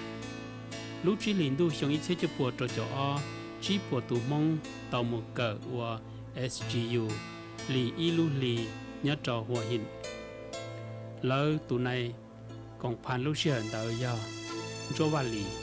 Lub tsib hlis ntuj xyoo ib txhiab cuaj puas rau caum ob, tsib puas tus Hmoob tau mus kawm ua SGU li ib lub hli nyob rau Hua Hin. Lawv tus nai koom pha lub sij hawm ntawd yog Ntsuab Vaj Lis.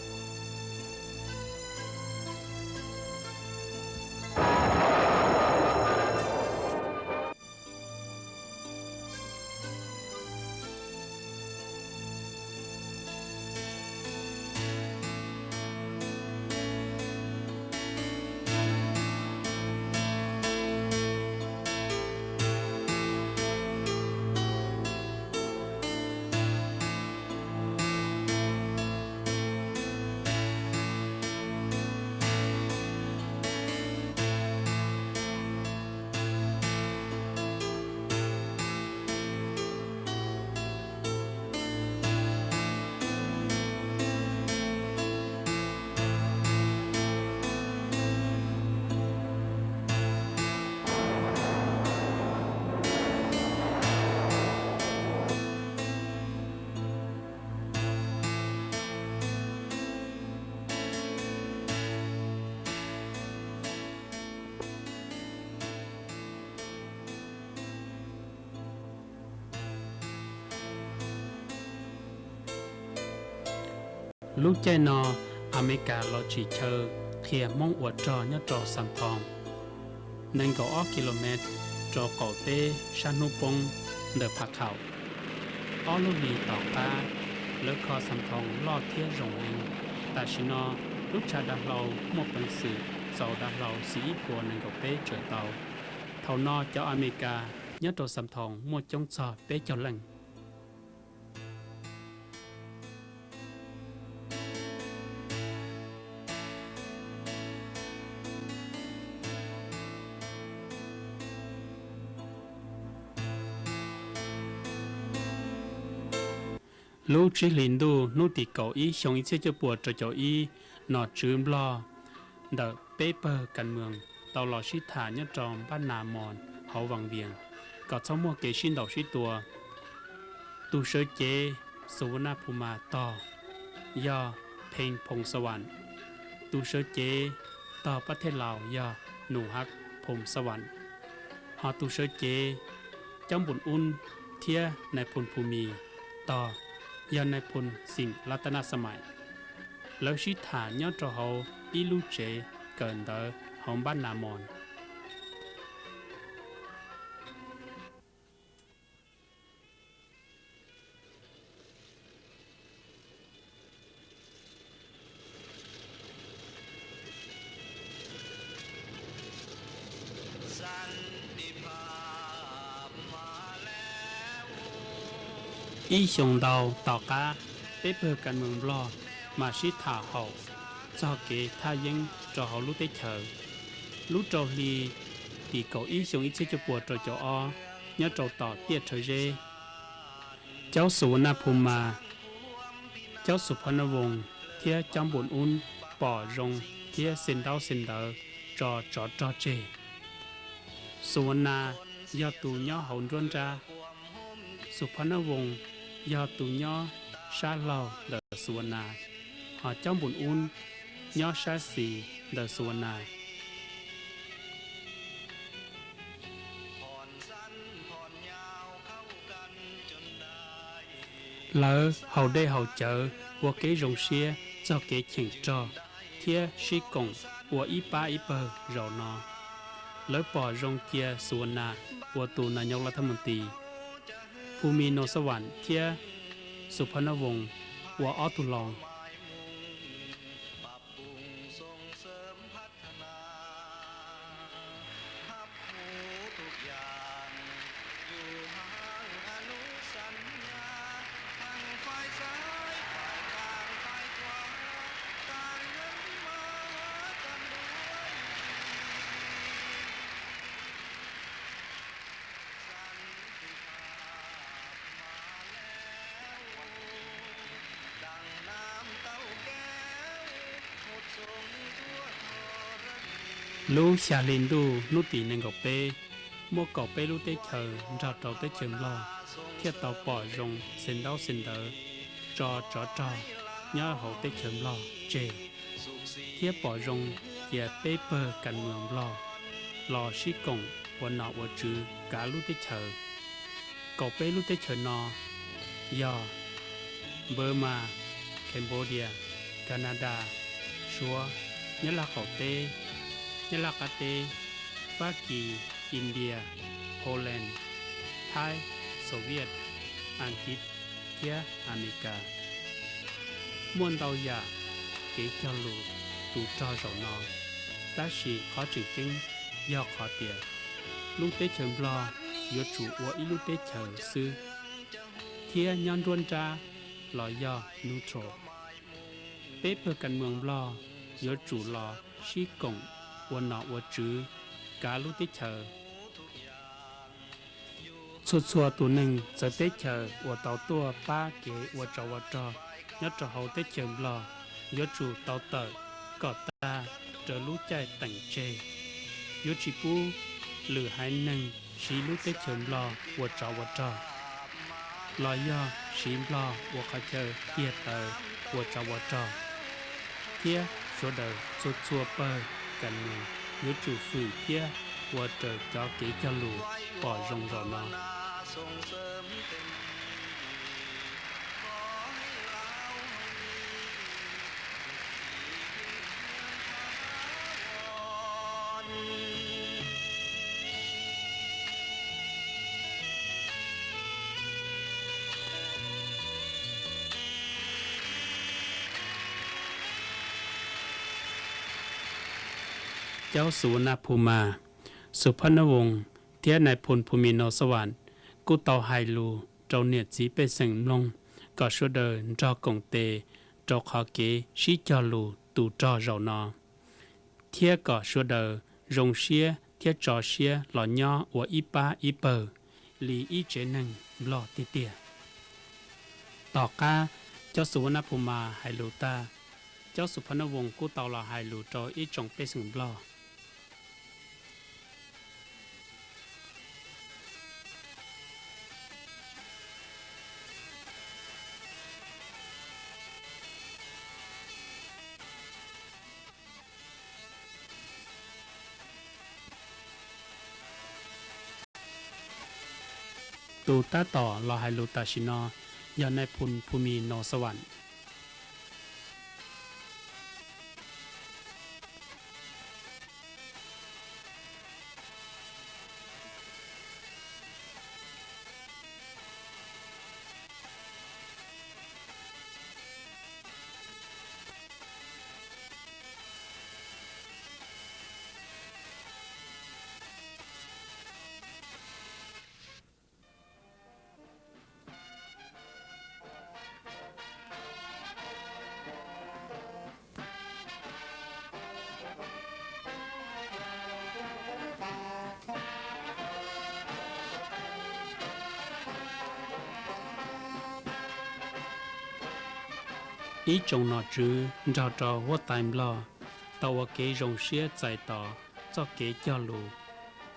Lub caij no, Amelikas los tsim chaw qhia Hmoob ua rog nyob rau Xam Thoo, nees nkaum ob ki lo mev rau qaum teb sab hnub poob ntawm Pha Khaum. Ob lub hlis tom qab, lawv kho Xam Thoo loj thiab zoo heev. Tam sim no, lub tshav dav hlau muaj peev xwm txaus dav hlau xim ib puas nees nkaum peb tsaws tau. Thaum no cov Amelikas nyob rau Xam Thoo muaj coob txog peb caug leej. Lub tsib hlis ntuj hnub tim kaum ib xyoo ib txhiab cuaj puas rau caum ib, nom tswv Nplog ntawm peb pawg kas mees tau los sib tham nyob rau npab nas mos hauv Vaj Vias kom txhob muaj kev sib ntaus sib tua. Tus sawv cev Xus Vas Naj Phu Mas tog yog Pheej Phoom Xa Vam, tus sawv cev tog Pab Thej Laus yog Nus Hab Phoom Xa Vam, hos tus sawv cev Cab Npum Ub thiab Nais Phoo Phu Mis tog yog Nais Phoo Xim Lab Tab Naj Xa Maim. Lawv sib tham nyob rau hauv ib lub tsev kawm ntawv hauv npab nas mos. Ib xyoos ntau tom qab, peb pawg kas mees Nplog mas sib tham haum txog kev thaj yeeb rau hauv lub teb chaws. Lub rau hli tim kaum ib xyoo ib txhiab cuaj puas rau caum ob, nyob rau tom Tiaj Rhawv Zeb, Caub Xus Vas Naj Phu Mas, Caub Xus Phab Nab Voos thiab Caub Npum Ub pom zoo thiab xa ntaub xa ntawv tso tsov rog tseg. Xus Vas Nas yog tus nyob hauv nruab nrab. Xus Phab Nab Voos yog tus nyob sab laug ntawm Xus Vas Nas, hos Caub Npum Ub nyob sab xis ntawm Xus Vas Nas. Lawv haus dej haus cawv ua kev zoo siab txog kev cheem rog thiab sib koom ua ib pab ib pawg zaum no. Lawv pom zoo cia Xus Vas Nas ua tus nas nyos lav thaj mus tis. Phumi Noo Xab Vam thiab Xu Phab Nab Voos ua ob tug laus. Lub xya hli ntuj hnub tim nees nkaum peb, muaj kaum peb lub teb chaws nrog rau teb chaws Nplog thiaj tau pom zoo xev ntaub xev ntawv tso tsov rog nyob hauv teb chaws Nplog tseg, thiab pom zoo cia peb pawg kas mwam Nplog los sib koom ua nom ua tswv kav lub teb chaws. Kaum peb lub teb chaws no yog Burma, Cambodia, Canada, Suav, Nyab Laj qaum teb, Nyab Laj qab teb, Fab Kis, India, Poland, Thaib, Soviet, Askiv thiab Amelikas. Muaj ntau yam kev cog lus tus rog zaum no, tab sis qhov tseem ceeb yog qhov tias lub teb chaws Nplog yuav tsum ua ib lub teb chaws xwb, thiab nyob nruab nrab los yog neutral. Peb pawg kas mwam Nplog yuav tsum los sib koom ua nom ua tswv kav lub teb chaws. Txhua txhua tus neeg txawv teb chaws uas tau tuaj pab kev ua tsov ua rog nyob rau hauv teb chaws Nplog yuav tsum tau tawm kom tag raws lub caij teem tseg. Yuav tsis pub lwm haiv neeg siv lub teb chaws Nplog ua tsov ua rog, los yog siv Nplog ua qhov chaw tiag taws ua tsov ua rog. Thiab sawv daws txhua txhua pawg kas mwam yuav tsum fwm thiab ua raws cov kev cog lus pom zoo zaum no. Caub Xu Nab Phu Mas, Xu Phab Nab Voos thiab Nais Phoo Phumi Noo Xab Vam kuj tau hais lus rau niam txiv pej xeem mloog kom sawv daws nrog koom tes rau qhov kev sib cog lus tus rog zaum no, thiab kom sawv daws zoo siab thiab tso siab los nyob ua ib pab ib pawg li ib tsev neeg Nplog tiag tiag. Tom qab Caub Xu Nab Phu Mas hais lus tag, Caub Xu Phab Nab Voos kuj tau los hais lus rau ib tsoom pej xeem Nplog. Tus tab tom los hais lus tam sim no yog Nais Phoo Phumi Noo Xab Vam. Ib tsoom nom tswv nrog rau huab tais Nplog tau ua kev zoo siab txais tos txoj kev cog lus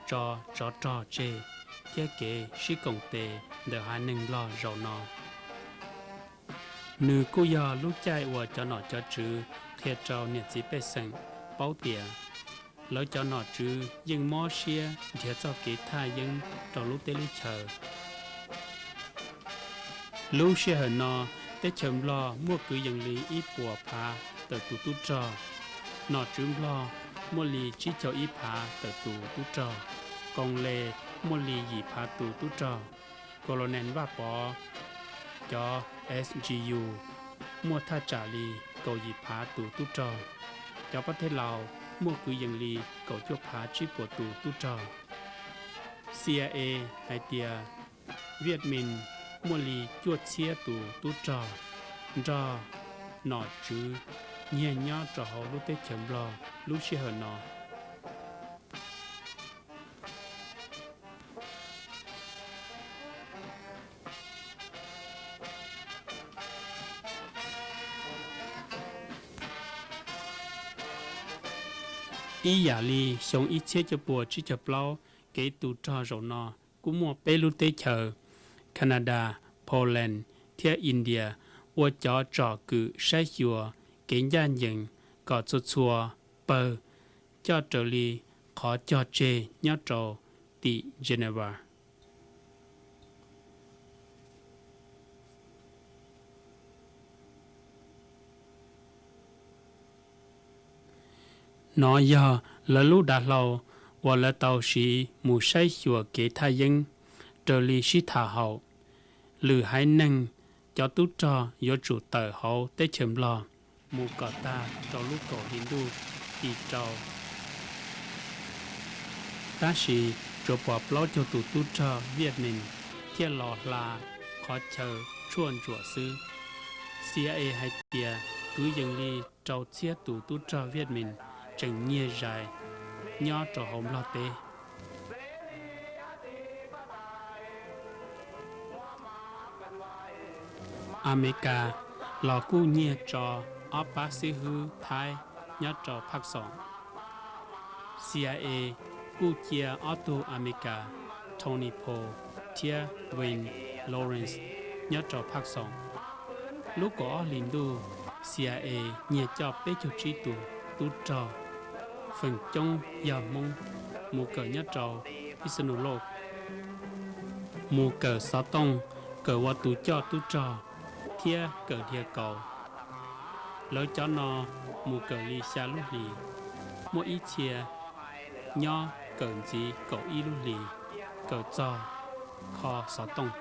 tso tsov rog tseg thiab kev sib koom tes ntawm haiv neeg Nplog zaum no. Nws kuj yog lub caij uas cov nom cov tswv qhia rau niam txiv pej xeem paub tias lawv cov nom tswv yeej mob siab nrhiav txoj kev thaj yeeb rau lub teb lub chaws. Lub sij hawm no, teb chaws Nplog muaj kwv yees li ib puas phav tawm tus tub rog. Nom tswv Nplog muaj li tsib caug ib phav tawm tus tub rog, koos les muaj li yim phav tus tub rog, Colonel Vaj Pov cov S G U muaj thaj tsam li kaum yim phav tus tub rog, cov pab thej laus muaj kwv yees li kaum cuaj phav tsib puas tus tub rog. C I A hais tias Viaj Mis muaj li cuaj txhiab tus tub rog nrog nom tswv nyiag nyob rau hauv lub teb chaws Nplog lub sij hawm no. Ib yam li xyoo ib txhiab cuaj puas tsib caug plaub, kev tu rog zaum no kuj muaj peb lub teb chaws Canada, Poland thiab India ua cov tsom kwm saib xyuas kev ncaj ncees kom txhua txhua pawg coj raws li qhov cog tseg nyob rau tim Geneva. Nov yog lawv lub dav hlau uas lawv tau siv mus saib xyuas kev thaj yeeb. Raws li sib tham haum, lwm haiv neeg cov tub rog yuav tsum tawm hauv teb chaws Nplog mus kom tag rau lub kaum hli ntuj tim rau. Tab sis tsuas pom plaub caug tus tub rog Viaj Mis thiaj los hla qhov chaw tshuaj ntsuam xwb. C I A hais tias kwv yees li rau txhiab tus tub rog Viaj Mis tseem nyiag zais nyob rau hauv Nplog teb. Amelikas los kuj nyiag tso ob pab xib hwb Thaib nyob rau Phaj Xoom. C I A kuj cia ob tug Amelikas, Tony Paul thiab Wayne Lawrence, nyob rau Phaj Xoom. Lub kaum ob hlis ntuj, C I A nyiag coj peb caug tsib tus tub rog, feem coob yog Hmoob, mus kawm nyob rau Pixanuloj, mus kawm xov tooj, kawm ua tus coj tub rog thiab kawm dhia kaus. Lawv cov no mus kawm li xya lub hlis, muaj ib txhia nyob kawm ntxiv kaum ib lub hlis, kawm txog kho xov tooj.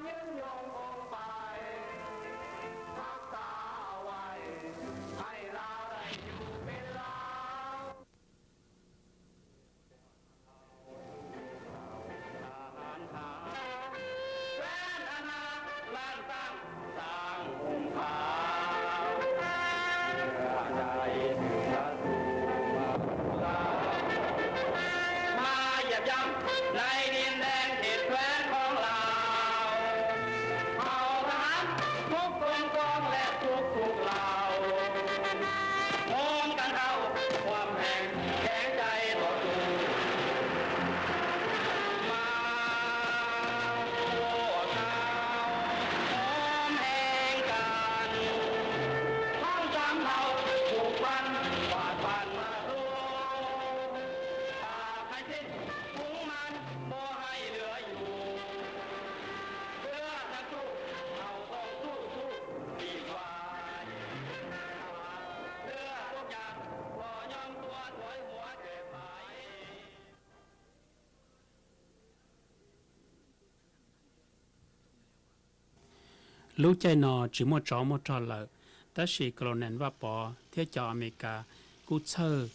Lub caij no tsis muaj tsov muaj rog lawm, tab sis Colonel Vaj Pov thiab cov Amelikas kuj txhawj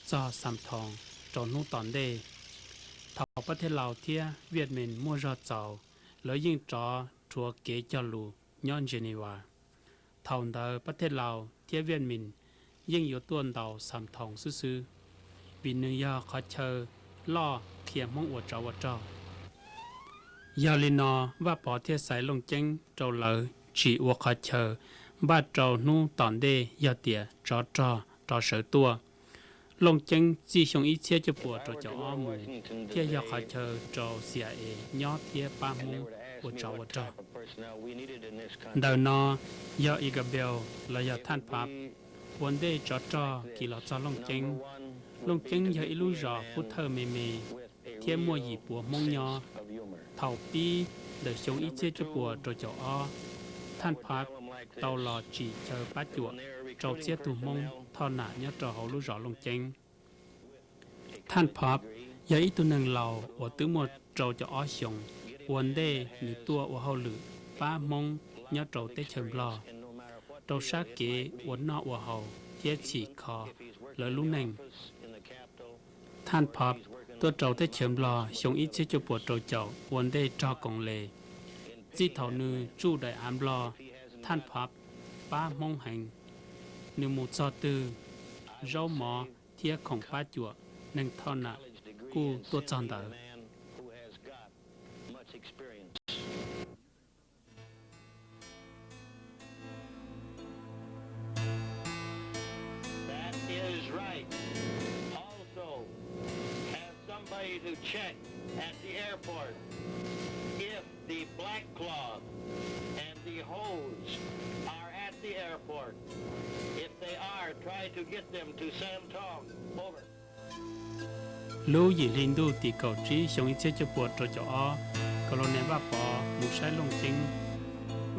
txog Xam Thoos rau hnub tom ntej. Thaum pab Thej Laus thiab Viaj Mis muaj zog txaus, lawv yeej rov rhuav kev cog lus nyob Geneva. Thaum ntawd pab Thej Laus thiab Viaj Mis yeej yuav tuaj ntaus Xam Thoos xwb xwb, vim nws yog qhov chaw loj qhia Hmoob ua tsov ua rog. Yog li no, Vaj Pov thiaj xaiv Looj Ceeb rau lawv tsim ua qhov chaw npaj rau hnub tom ntej yog tias tsov rog rov sawv tuaj. Looj Ceeb txij xyoo ib txhiab cuaj puas rau caum ob mus thiaj yog qhov chaw rau C I A nyob thiab pab Hmoob ua tsov ua rog. Ntawm no yog Isabel los yog Thaj Phab ua ntej tsov rog kis los txog Looj Ceeb. Looj Ceeb yog ib lub zos pub thawj me me thiab muaj yim puas Hmoob nyob. Thaum pib ntawm xyoo ib txhiab cuaj puas rau caum ob, Thaj Phab tau los tsim chaw pab cuam rau txhiab tug Hmoob thoj nam nyob rau hauv lub zos Looj Ceeb. Thaj Phab yog ib tug neeg laus uas twb muaj rau caum ob xyoos. ua ntej nws tuaj ua hauj lwm pab Hmoob nyob rau teb chaws Nplog, rau sab kev ua noj ua haus thiab txhim kho lawv lub neej. Thaj Phab tuaj rau teb chaws Nplog xyoo ib txhiab cuaj puas rau caum ua ntej rog koom les. Txij thaum nws tsuj daim av Nplog, Thaj Phab pab Hmoob heev. Nws mus txog twg, zaub mov thiab khoom pab cuam neeg Thoj Nam kuj tuaj txog ntawd. That is right. Also, have somebody to check at the airport if the black cloth and the hose are at the airport. If they are, try to get them to Sam Tong. Over. Lub yim hli ntuj tim kaum tsib xyoo ib txhiab cuaj puas rau caum ob, Colonel Vaj Pov mus saib Looj Ceeb.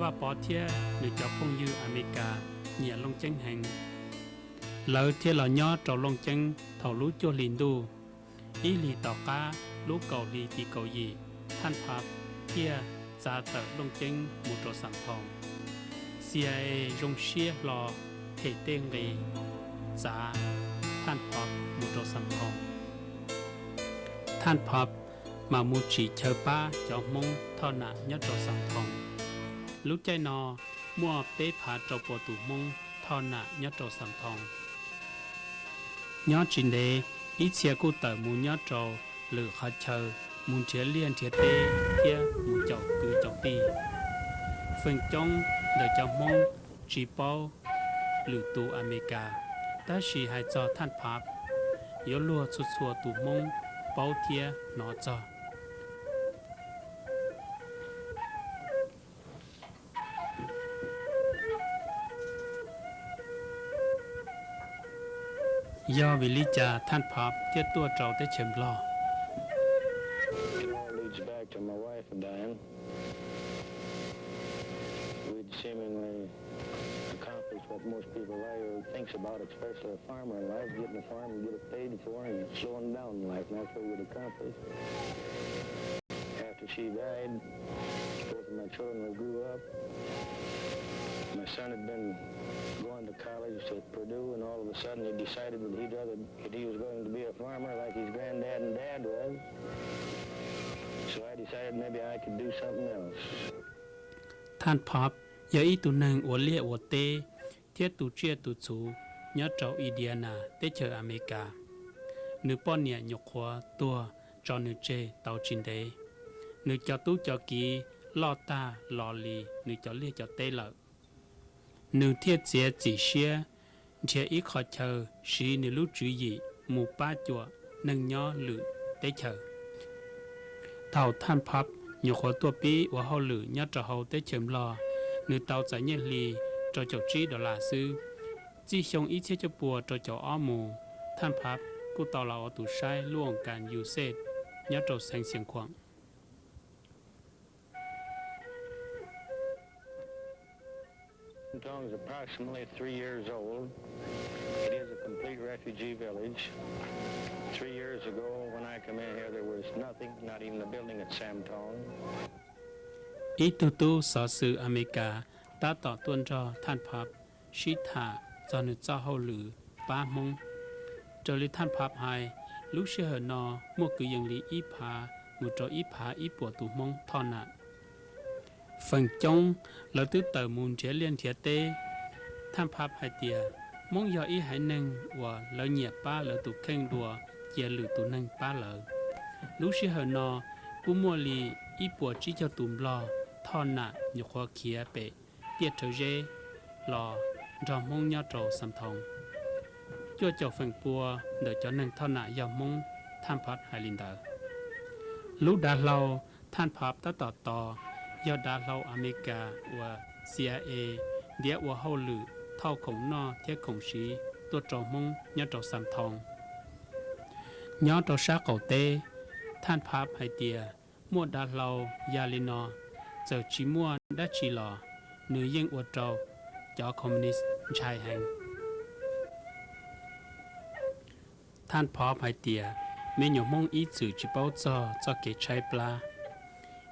Vaj Pov thiab nws cov phooj ywg Amelikas nyiam Looj Ceeb heev, lawv thiaj los nyob rau Looj Ceeb thaum lub cuaj hlis ntuj. Ib hlis tom qab, lub kaum hlis tim kaum yim, Thaj Phab thiaj txav tawm Looj Ceeb mus rau Xam Thoos. CIA zoo siab hlo them tej nqi txav Thaj Phab mus rau Xam Thoos. Thaj Phab mam mus tsim chaw pab cov Hmoob Thoj Nam nyob rau Xam Thoos. Lub caij no muaj peb phav rau puas tus Hmoob Thoj Nam nyob rau Xam Thoos. Nyob tsis ntev, ib txhia kuj tawm mus nyob rau lwm qhov chaw, mus nrhiav liaj nrhiav teb thiab mus caum kwv caum tij. Feem coob ntawm cov Hmoob tsis paub lwm tus Amelikas, tab sis hais txog Thaj Phab, yuav luag txhua txhua tus Hmoob paub thiab hnov txog. Yog vim li cas Thaj Phab thiaj tuaj rau teb chaws Nplog? It all leads back to my wife dying. We'd seemingly accomplished what most people life thinks about, especially a farmer in life, getting a farm and get it paid for and slowing down in life, and that's what we'd accomplished. After she died, both of my children were grew up. My son had been going to college to Purdue, and all of a sudden he decided that he'd rather, that he was going to be a farmer like his granddad and dad was. So I decided maybe I could do something else. Thaj Phab yog ib tug neeg ua liaj ua teb thiab tu tsiaj tu txhuv nyob rau Indiana teb chaws Amelikas. Nws poj niam nyuam qhuav tuag tso nws tseg tau tsis ntev. Nws cov tub cov kiv loj tag los li nws cov liaj cov teb lawm. Nws thiaj txiav txim siab nrhiav ib qho chaw siv nws lub tswv yim mus pab cuam neeg nyob lwm teb chaws. Thaum Thaj Phab nyuam qhuav tuaj pib ua hauj lwm nyob rau hauv teb chaws Nplog, nws tau txais nyiaj hli rau caum tsib dollar xwb. Txij xyoo ib txhiab cuaj puas rau caum ob mus, Thaj Phab kuj tau los ua tus saib lub oos kas USAID nyob rau xeev Xiav Khuam. Samtong is approximately three years old. It is a complete refugee village. Three years ago, when I come in here, there was nothing, not even a building at Samtong. Ib tug tub xov xwm Amelikas tab tom tuaj nrog Thaj Phab sib tham txog nws txoj hauj lwm pab Hmoob. Raws li Thaj Phab hais, lub sij hawm no muaj kwv yees li ib phav mus rau ib phav ib puas tus Hmoob Thoj Nam. Feem coob lawv twb tawm mus nrhiav liaj nrhiav teb. Thaj Phab hais tias Hmoob yog ib haiv neeg uas lawv nyiam pab lawv tus kheej dua cia lwm tus neeg pab lawv. Lub sij hawm no kuj muaj li ib puas tsib caug tus Nplog Thoj Nam nyuam qhuav khiav pem tiaj rhawv zeb los nrog Hmoob nyob rau Xam Thoos. Cuaj caum feem pua ntawm cov neeg Thoj Nam yog Hmoob, Thaj Phab hais li ntawd. Lub dav hlau Thaj Phab tab tom tos yog dav hlau Amelikas uas CIA ntiav ua hauj lwm thauj khoom noj thiab khoom siv tuaj rau Hmoob nyob rau Xam Thoos. Nyob rau sab qaum teb, Thaj Phab hais tias muaj dav hlau ya li no, txawm tsis muaj dab tsi los nws yeej ua rau cov Communist ntshai heev. Thaj Phab hais tias me nyuam Hmoob ib txwm tsis paub txog txoj kev tshaib plab.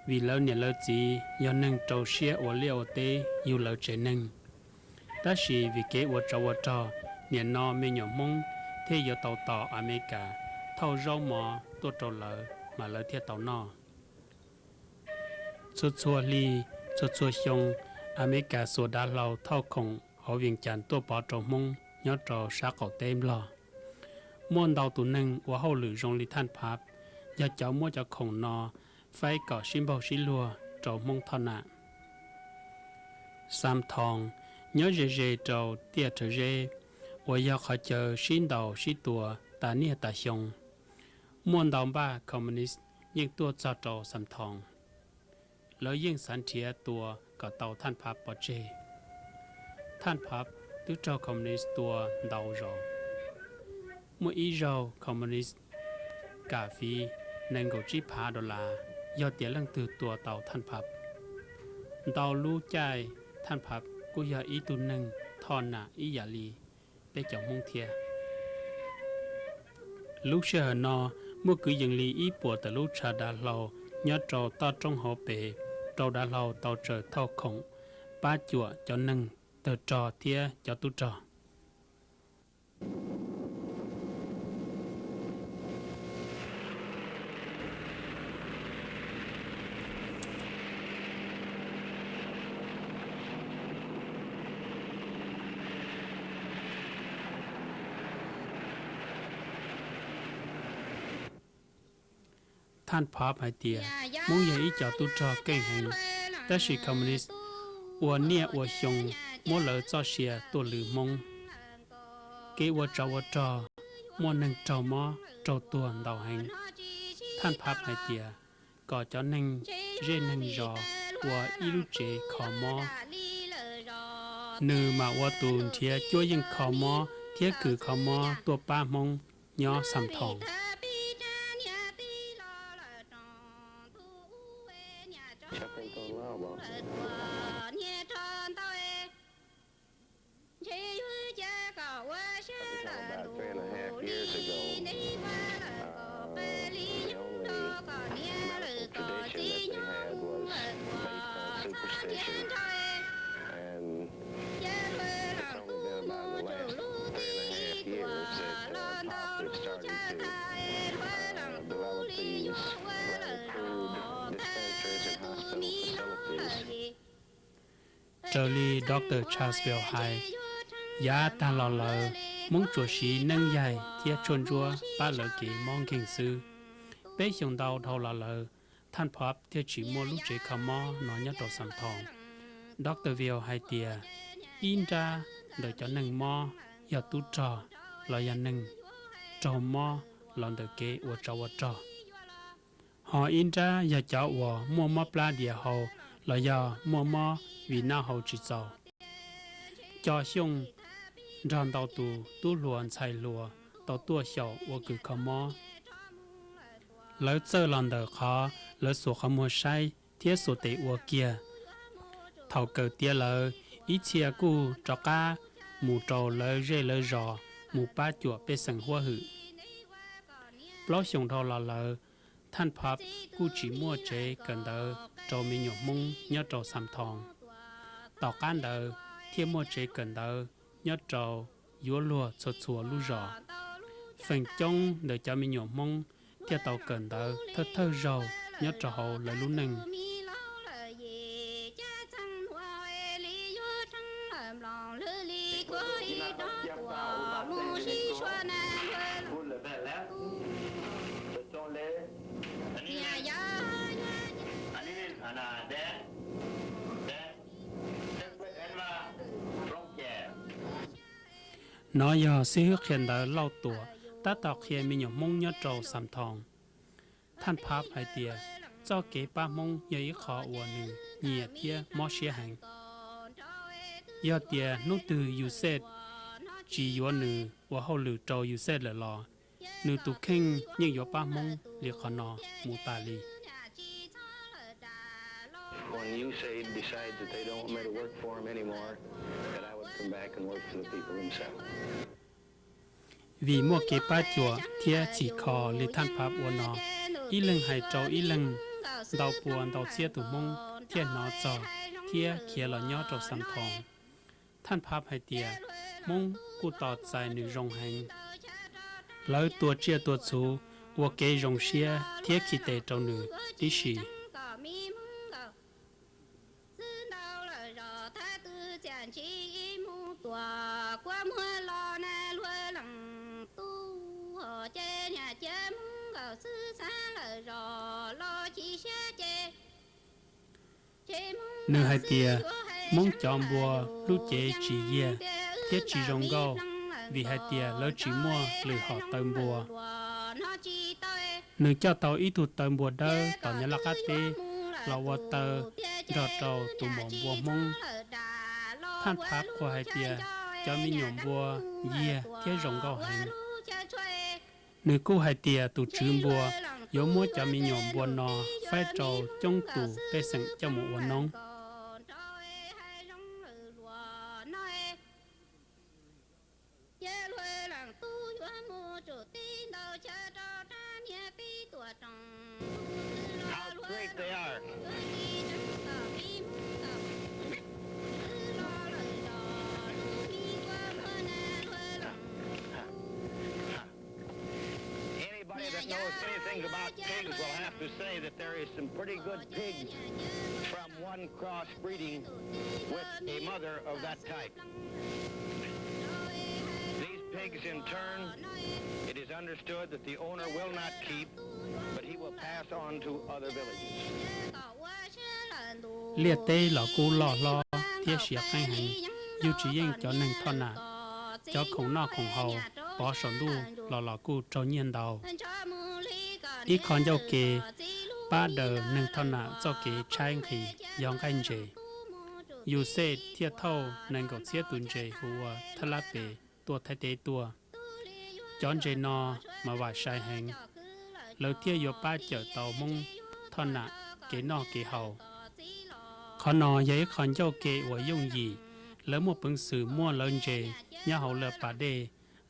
vim lawv niam lawv txiv yog neeg rau siab ua liaj ua teb yug lawv tsev neeg. Tab sis vim kev ua tsov ua rog, nim no me nyuam Hmoob thiaj yuav tau tos Amelikas thauj zaub mov tuaj rau lawv mas lawv thiaj tau noj. Txhua txhua hli, txhua txhua xyoo, Amelikas xuas dav hlau thauj khoom hauv Vias Cas tuaj pov rau Hmoob nyob rau sab qaum teb Nplog. Muaj ntau tus neeg ua hauj lwm zoo li Thaj Phav, yog cov muab cov khoom no faib kom sib npaug sib luag rau Hmoob thoj nam. Xam Thoos nyob ze ze rau tiaj Rhawv Zeb, uas yog qhov chaw sib ntaus sib tua tas niaj tas xyoo. Muaj ntau npaj Communist yeej tuaj txog rau Xam Thoos. Lawv yeej xav nrhiav tua kom tau Thaj Phav pov tseg. Thaj Phav twb raug Communist tua ntau zaus. Muaj ib zaug Communist kam fiv nees nkaum tsib phav dollar yog tias leej twg tua tau Thaj Phav. Ntau lub caij Thaj Phav kuj yog ib tug neeg thoj nam ib yam li peb cov Hmoob thiab. Lub sij hawm no muaj kwv yees li ib puas tawm lub tshav dav hlau nyob rau toj roob hauv pes rau dav hlau tau tsaws thauj khoom pab cuam cov neeg tawg rog thiab cov tub rog. Thaj Phav hais tias Hmoob yog ib co tub rog keej heev, tab sis Communist ua niaj ua xyoo muab lawv txoj sia tuaj lwv Hmoob. Kev ua tsov ua rog, muaj neeg raug mob raug tuag ntau heev. Thaj Phav hais tias kom cov neeg zej neeg zos ua ib lub tsev kho mob. Nws mam ua tus nrhiav cuab yeej kho mob thiab kws kho mob tuaj pab Hmoob nyob Xam Thoos. Raws li Doctor Chaswell hais, yav tag los lawm, Hmoob tsuas siv neeb yaig thiab tshuaj ntsuab pab lawv kev mob nkeeg xwb. Peb xyoos ntau dhau los lawm, Thaj Phav thiaj tsis muaj lub tsev kho mob no nyob rau Xam Thoos. Doctor Ville hais tias, ib nrab ntawm cov neeg mob yog tub rog los yog neeg raug mob los ntawm kev ua tsov ua rog. Ho ib nrab yog cov uas muaj mob plab diav hau los yog muaj mob vim noj haus tsis txaus. Co Xyooj nrog ntau tus tub hluas ntxhais hluas tau tuaj xyaum ua kws kho mob. Lawv txawj los ntawm qhov lawv xuas qhov muag saib thiab xuas tes ua kiag. Thaum kawm tiav lawm, ib txhia kuj rov qab mus rau lawv zej lawv zos mus pab cuam pej xeem huab hwm. Plaub xyoos dhau los lawm, Thaj Phav kuj tsis muaj tsev kawm ntawv rau me nyuam Hmoob nyob rau Xam Thoos. Tom qab ntawd thiaj muaj tsev kawm ntawv nyob rau yuav luag txhua txhua lub zos. Feem coob ntawm cov me nyuam Hmoob thiaj tau kawm ntawv thawj thawj zaug nyob rau hauv lawv lub neej. Nov yog xib hwb qhia ntawv Lauj Tuam tab tom qhia me nyuam Hmoob nyob rau Xam Thoos. Thaj Phav hais tias, txoj kev pab Hmoob yog ib qho uas nws nyiam thiab mob siab heev. Yog tias hnub twg Yusej tsis yuav nws ua hauj lwm rau Yusej lawm los, nws tus kheej yeej yuav pab Hmoob li qhov no mus tas li. Vim muaj kev pab cuam thiab txhim kho li Thaj Phav ua no, ib leeg hais rau ib leeg, ntau pua ntau txhiab tus Hmoob thiaj hnov txog thiab khiav los nyob rau Xam Thoos. Thaj Phab hais tias Hmoob kuj tos txais nws zoo heev. Lawv tua tsiaj tua txhu, ua kev zoo siab thiab khi tes rau nws tib si. Nws hais tias Hmoob cov npua lub cev tsis yiag thiab tsis zoo nkauj, vim hais tias lawv tsis muaj lwm hom taw npua. Nws coj tau ib tug taw npua dawb tom Nyab Laj qab teb los ua taw nrog rau tus maum npua Hmoob. Thaj Phab qhuas hais tias cov me nyuam npua yiag thiab zoo nkauj heev. Nws kuj hais tias tus tswv npua yuav muab cov me nyuam npua no faib rau coob tus pej xeem coj mus ua noob. Anybody that knows anything about pigs will have to say that there is some pretty good pigs from one cross breeding with a mother of that type. These pigs, in turn, it is understood that the owner will not keep, but he will pass on to other villages. Liaj teb los kuj loj hlob thiab siab qeeb heev, yug tsis yeej cov neeg thoj nam, cov khoom noj khoom haus pov saum ntuj los los kuj raug nyiaj ntau. Ib qho ncauj ke pab daws neeg thoj nam txoj kev tshaib nqhis yog nqaij ntses. Yus xej thiaj thauj nees nkaum txhiab tus ntses hu ua thaj lab pes tuaj Thaib teb tuaj. Cov ntses no mas vam sai heev, lawv thiaj yuav pab cawm tau Hmoob thoj nam kev noj kev haus. Qhov no yog ib qho ncauj ke uas yooj yim, lawv muaj peev xwm muaj lawv ntses nyob hauv lawv pas dej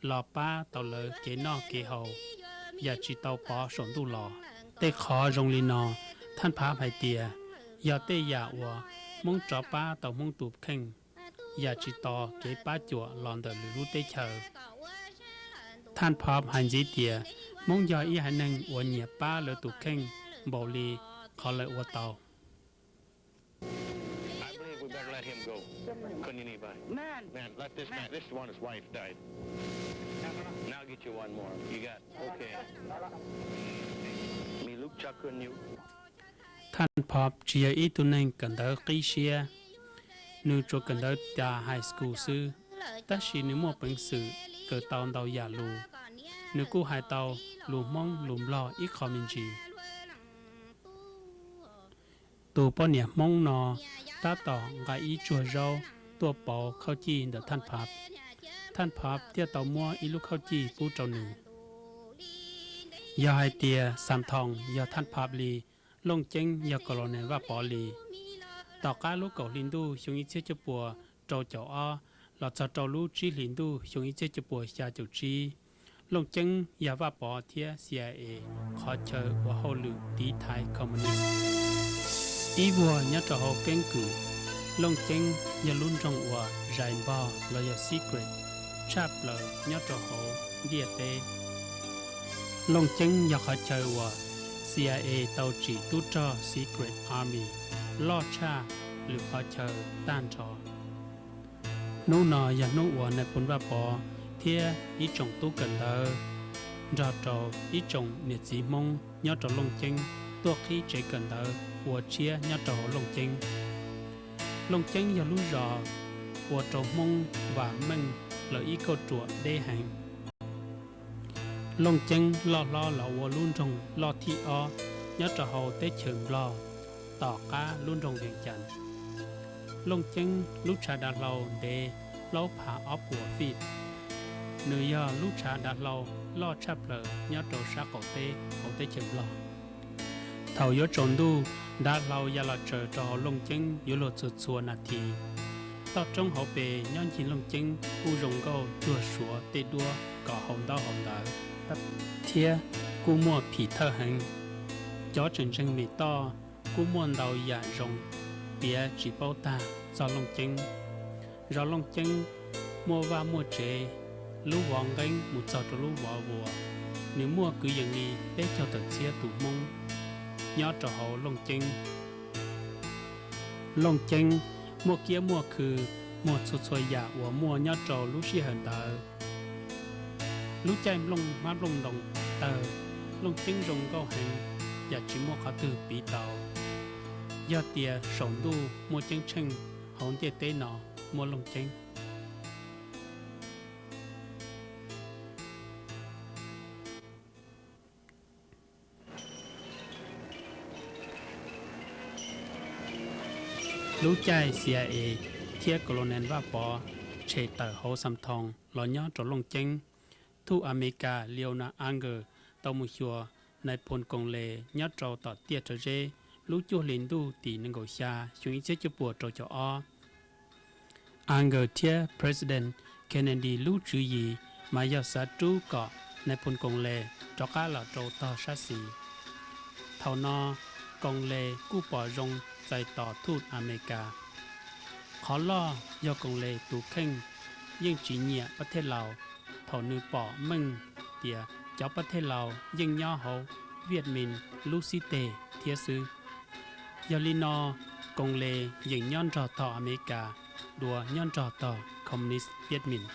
los pab tau lawv kev noj kev haus yam tsis tau pov saum ntuj los. Tej qhov zoo li no, Thaj Phab hais tias yog tej yam uas Hmoob rov pab tau Hmoob tus kheej yam tsis tos kev pab cuam los ntawm lwm lub teb chaws. Thaj Phab hais ntxiv tias Hmoob yog ib haiv neeg uas nyiam pab lawv tus kheej npaum li qhov lawv ua tau. Thaj Phab tsis yog ib tug neeg kawm ntawv qib siab, nws tsuas kawm ntawv tas high school xwb, tab sis nws muaj peev xwm kawm tau ntau yam lus. Nws kuj hais tau lus Hmoob lus Nplog ib qho me ntsis. Tus poj niam Hmoob no tab tom nqa ib tsuag zaub tuaj pauv khauj cij ntawm Thaj Phab. Thaj Phab thiaj tau muab ib lub khauj cij pub rau nws. Yog hais tias Xam Thoos yog Thaj Phab li, Looj Ceeb yog Colonel Vaj Pov li. Tom qab lub kaum hli ntuj xyoo ib txhiab cuaj puas rau caum ob los txog rau lub tsib hlis ntuj xyoo ib txhiab cuaj puas xya caum tsib, Looj Ceeb yog Vaj Pov thiab C I A qhov chaw ua hauj lwm tiv thaiv Communist. Ib vuag nyob rau hauv keeb kwm, Looj Ceeb yog lub nroog uas zais npog los yog secret tshaj plaws nyob rau hauv ntiaj teb. Looj Ceeb yog qhov chaw uas C I A tau tsim tub rog Secret Army loj tshaj lwm qhov chaw tag nrho. Hnub no yog hnub uas Nais Phoo Vaj Pov thiab ib tsoom tub kawm ntawv nrog rau ib tsoom niam txiv Hmoob nyob rau Looj Ceeb tuaj qhib tsev kawm ntawv ua tshiab nyob rau hauv Looj Ceeb. Looj Ceeb yog lub zos ua rau Hmoob vam meej lawv ib kauj ruam deb heev. Looj Ceeb loj hlob los ua lub nroog loj thib ob nyob rau hauv teb chaws Nplog, tom qab lub nroog Vees Cas. Looj Ceeb lub tshav dav hlau ntev plaub phav ob puas feet. Nws yog lub tshav dav hlau loj tshaj plaws nyob rau sab qaum teb hauv teb chaws Nplog. Thaum yuav tsaus ntuj, dav hlau ya los tsaws rau hauv Looj Ceeb yuav luag txhua txhua nas this. Toj roob hauv pes nyob ncig Looj Ceeb kuj zoo nkauj cuag Suav tej duab kom haus ntaub haus ntawv, thiab kuj muaj phim thawj heev. Cov tseem ntseeg mem toj kuj muaj ntau yam zoo piav tsis paub tag txog Looj Ceeb. Zos Looj Ceeb muaj vaj muaj tsev, lub vov nqeeb mus txog rau lub vov vuas. Nws muaj kwv yees li peb caug tawm txhiab tus Hmoob nyob rau hauv Looj Ceeb. Looj Ceeb muaj kiab muaj khw, muaj txhua txhua yam uas muaj nyob rau lub sij hawm ntawd. Lub caij nplooj hmab nplooj ntoos tawg, Looj Ceeb zoo nkauj heev, yam tsis muaj qhov twg piv tau. Yog tias saum ntuj muaj ceeb tsheej, hauv ntiaj teb no muaj Looj Ceeb. Lub caij C I A thiab Colonel Vaj Pov tshem tawm hauv Xam Thoo los nyob rau Looj Ceeb, thum Amelikas Leona Anger tau mus xyuas Nais Phoo Koos Les nyob rau tom Tiaj Rhawv Zeb lub cuaj hli ntuj tim nees nkaum xya xyoo ib txhiab cuaj puas rau caum ob. Anger thiab President Kennedy lub tswv yim mas yog xav rub kom Nais Phoo Koos Les rov qab los rau tog sab xis. Thaum no Koos Les kuj pom zoo txais tos thum Amelikas. Qhov loj yog Koos Les tus kheej yeej tsis nyiam Pab Thej Laus thaum nws pom meej tias cov Pab Thej Laus yeej nyob hauv Viaj Mis lub xib teg thiab xwb. Yog li no, Koos Les yeem nyob nrog tog Amelikas dua nyob nrog tog Communist Viaj Mis.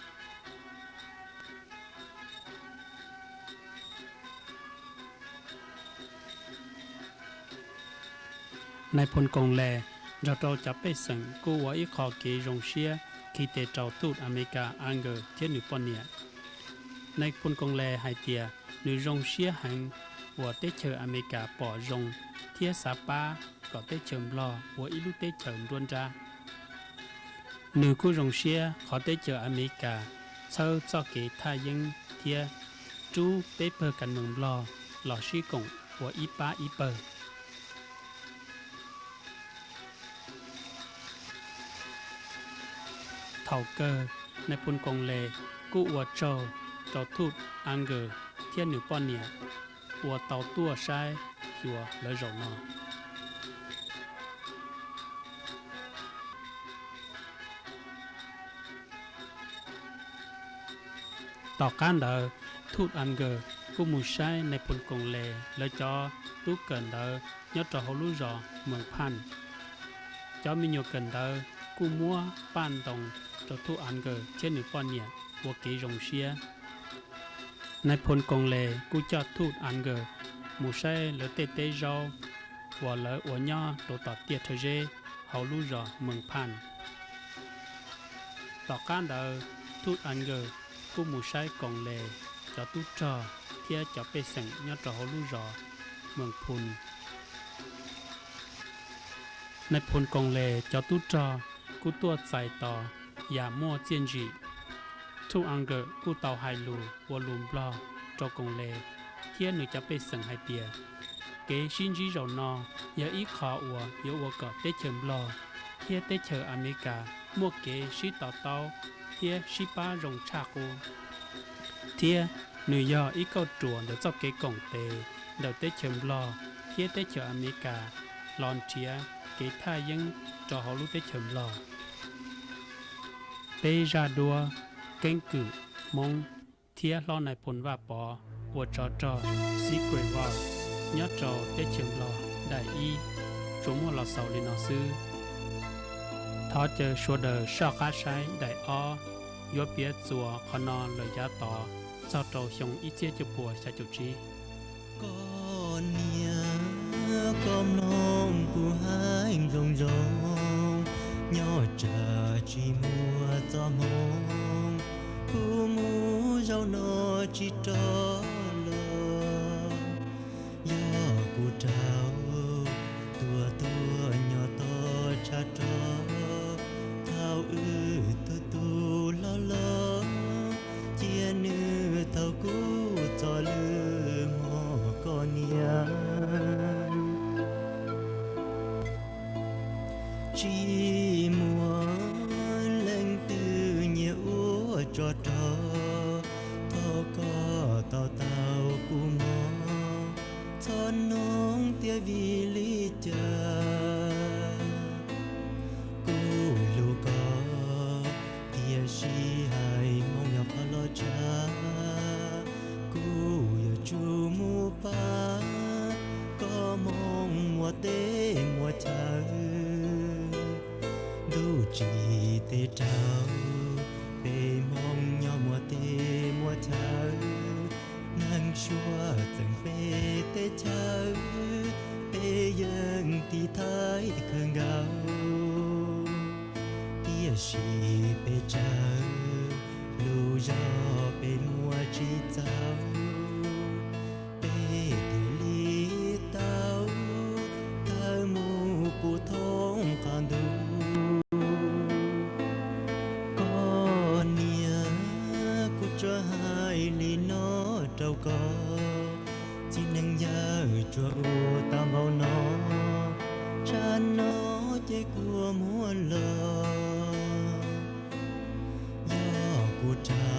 Nais Phoo Koos Les nrog rau cov pej xeem kuj ua ib qho kev zoo siab khi tes rau thum Amelikas Anger thiab nws poj niam. Nais Phoo Koos Les hais tias nws zoo siab heev uas teb chaws Amelikas pom zoo thiab xav pab kom teb chaws Nplog ua ib lub teb chaws nruab nrab. Nws kuj zoo siab qhov teb chaws Amelikas txhawb txoj kev thaj yeeb thiab rub peb pawg kav mees Nplog los sib koom ua ib pab ib pawg. Thaum kawg, Nais Phoo Koos Les kuj ua tsaug rau thum Anger thiab nws poj niam uas tau tuaj saib xyuas lawv zaum no. Tom qab ntawd, thum Anger kuj mus saib Nais Phoo Koos Les lawv cov tub kawm ntawv nyob rau hauv lub zos Mees Phaj. Cov me nyuam kawm ntawv kuj muab paj ntoos rau thum Anger thiab nws poj niam ua kev zoo siab. Nais Phoo Koos Les kuj coj thum Anger mus saib lawv tej teb zaub uas lawv ua nyob rau tom Tiaj Rhawv Zeb hauv lub zos Mees Phaj. Tom qab ntawd, thum Anger kuj mus saib Koos Les cov tub rog thiab cov pej xeem nyob rau hauv lub zos Mees Phoo. Nais Phoo Koos Les cov tub rog kuj tuaj txais tos yam muaj txiaj ntsim. Thum Anger kuj tau hais lus ua lus Nplog rau Koos Les thiab nws cov pej xeem hais tias, kev sib ntsib zaum no yog ib qho uas yuav ua kom teb chaws Nplog thiab teb chaws Amelikas muaj kev sib to taub thiab sib pab zoo tshaj qub. Thiab nws yog ib kauj ruam ntawm txoj kev koom tes ntawm teb chaws Nplog thiab teb chaws Amelikas los nrhiav kev thaj yeeb rau hauv lub teb chaws Nplog. Peb zaj duab Keeb Kwm Hmoob thiab hlob Nais Phoo Vaj Pov ua tsov rog Secret War nyob rau teb chaws Nplog daim ib tsuas muaj los xaus li no xwb. Thov caw sawv daws soj qab saib daim ob, yuav piav txuas qhov no lawm yav tod txog rau xyoo ib txhiab cuaj puas xya caum tsib. Koj niam, koj mloog kuv hais zoo zoo, nyob tsam tsis muaj txoj hmoo, kuv mus zaum no tsis rov los. Yog kuv raug tua tuag nyob toj tshav rog, thaum wb tus tus hlob los, cia nws thaum kuv txom lw hmo koj niam. Tsis muaj leej twg nyiam ua tsov rog, thov koj tau taug kuv hmo, txhob noog tias vim li cas Tsis tes rau peb Hmoob nyob muaj teb muaj chaw, neeg suav txeem peb teb chaws, peb yeej tiv thaiv kawg nkaus. Tiam sis peb tsawg lub zog peb muab tsis txaus, peb thiaj li tau tawm mus puv thoob qab ntuj. Koj niam, kuv tsuas hais li no rau koj, txiv neej yawg tsuas ua tau npaum no, tsam no ces kuv muab los. Yog kuv rau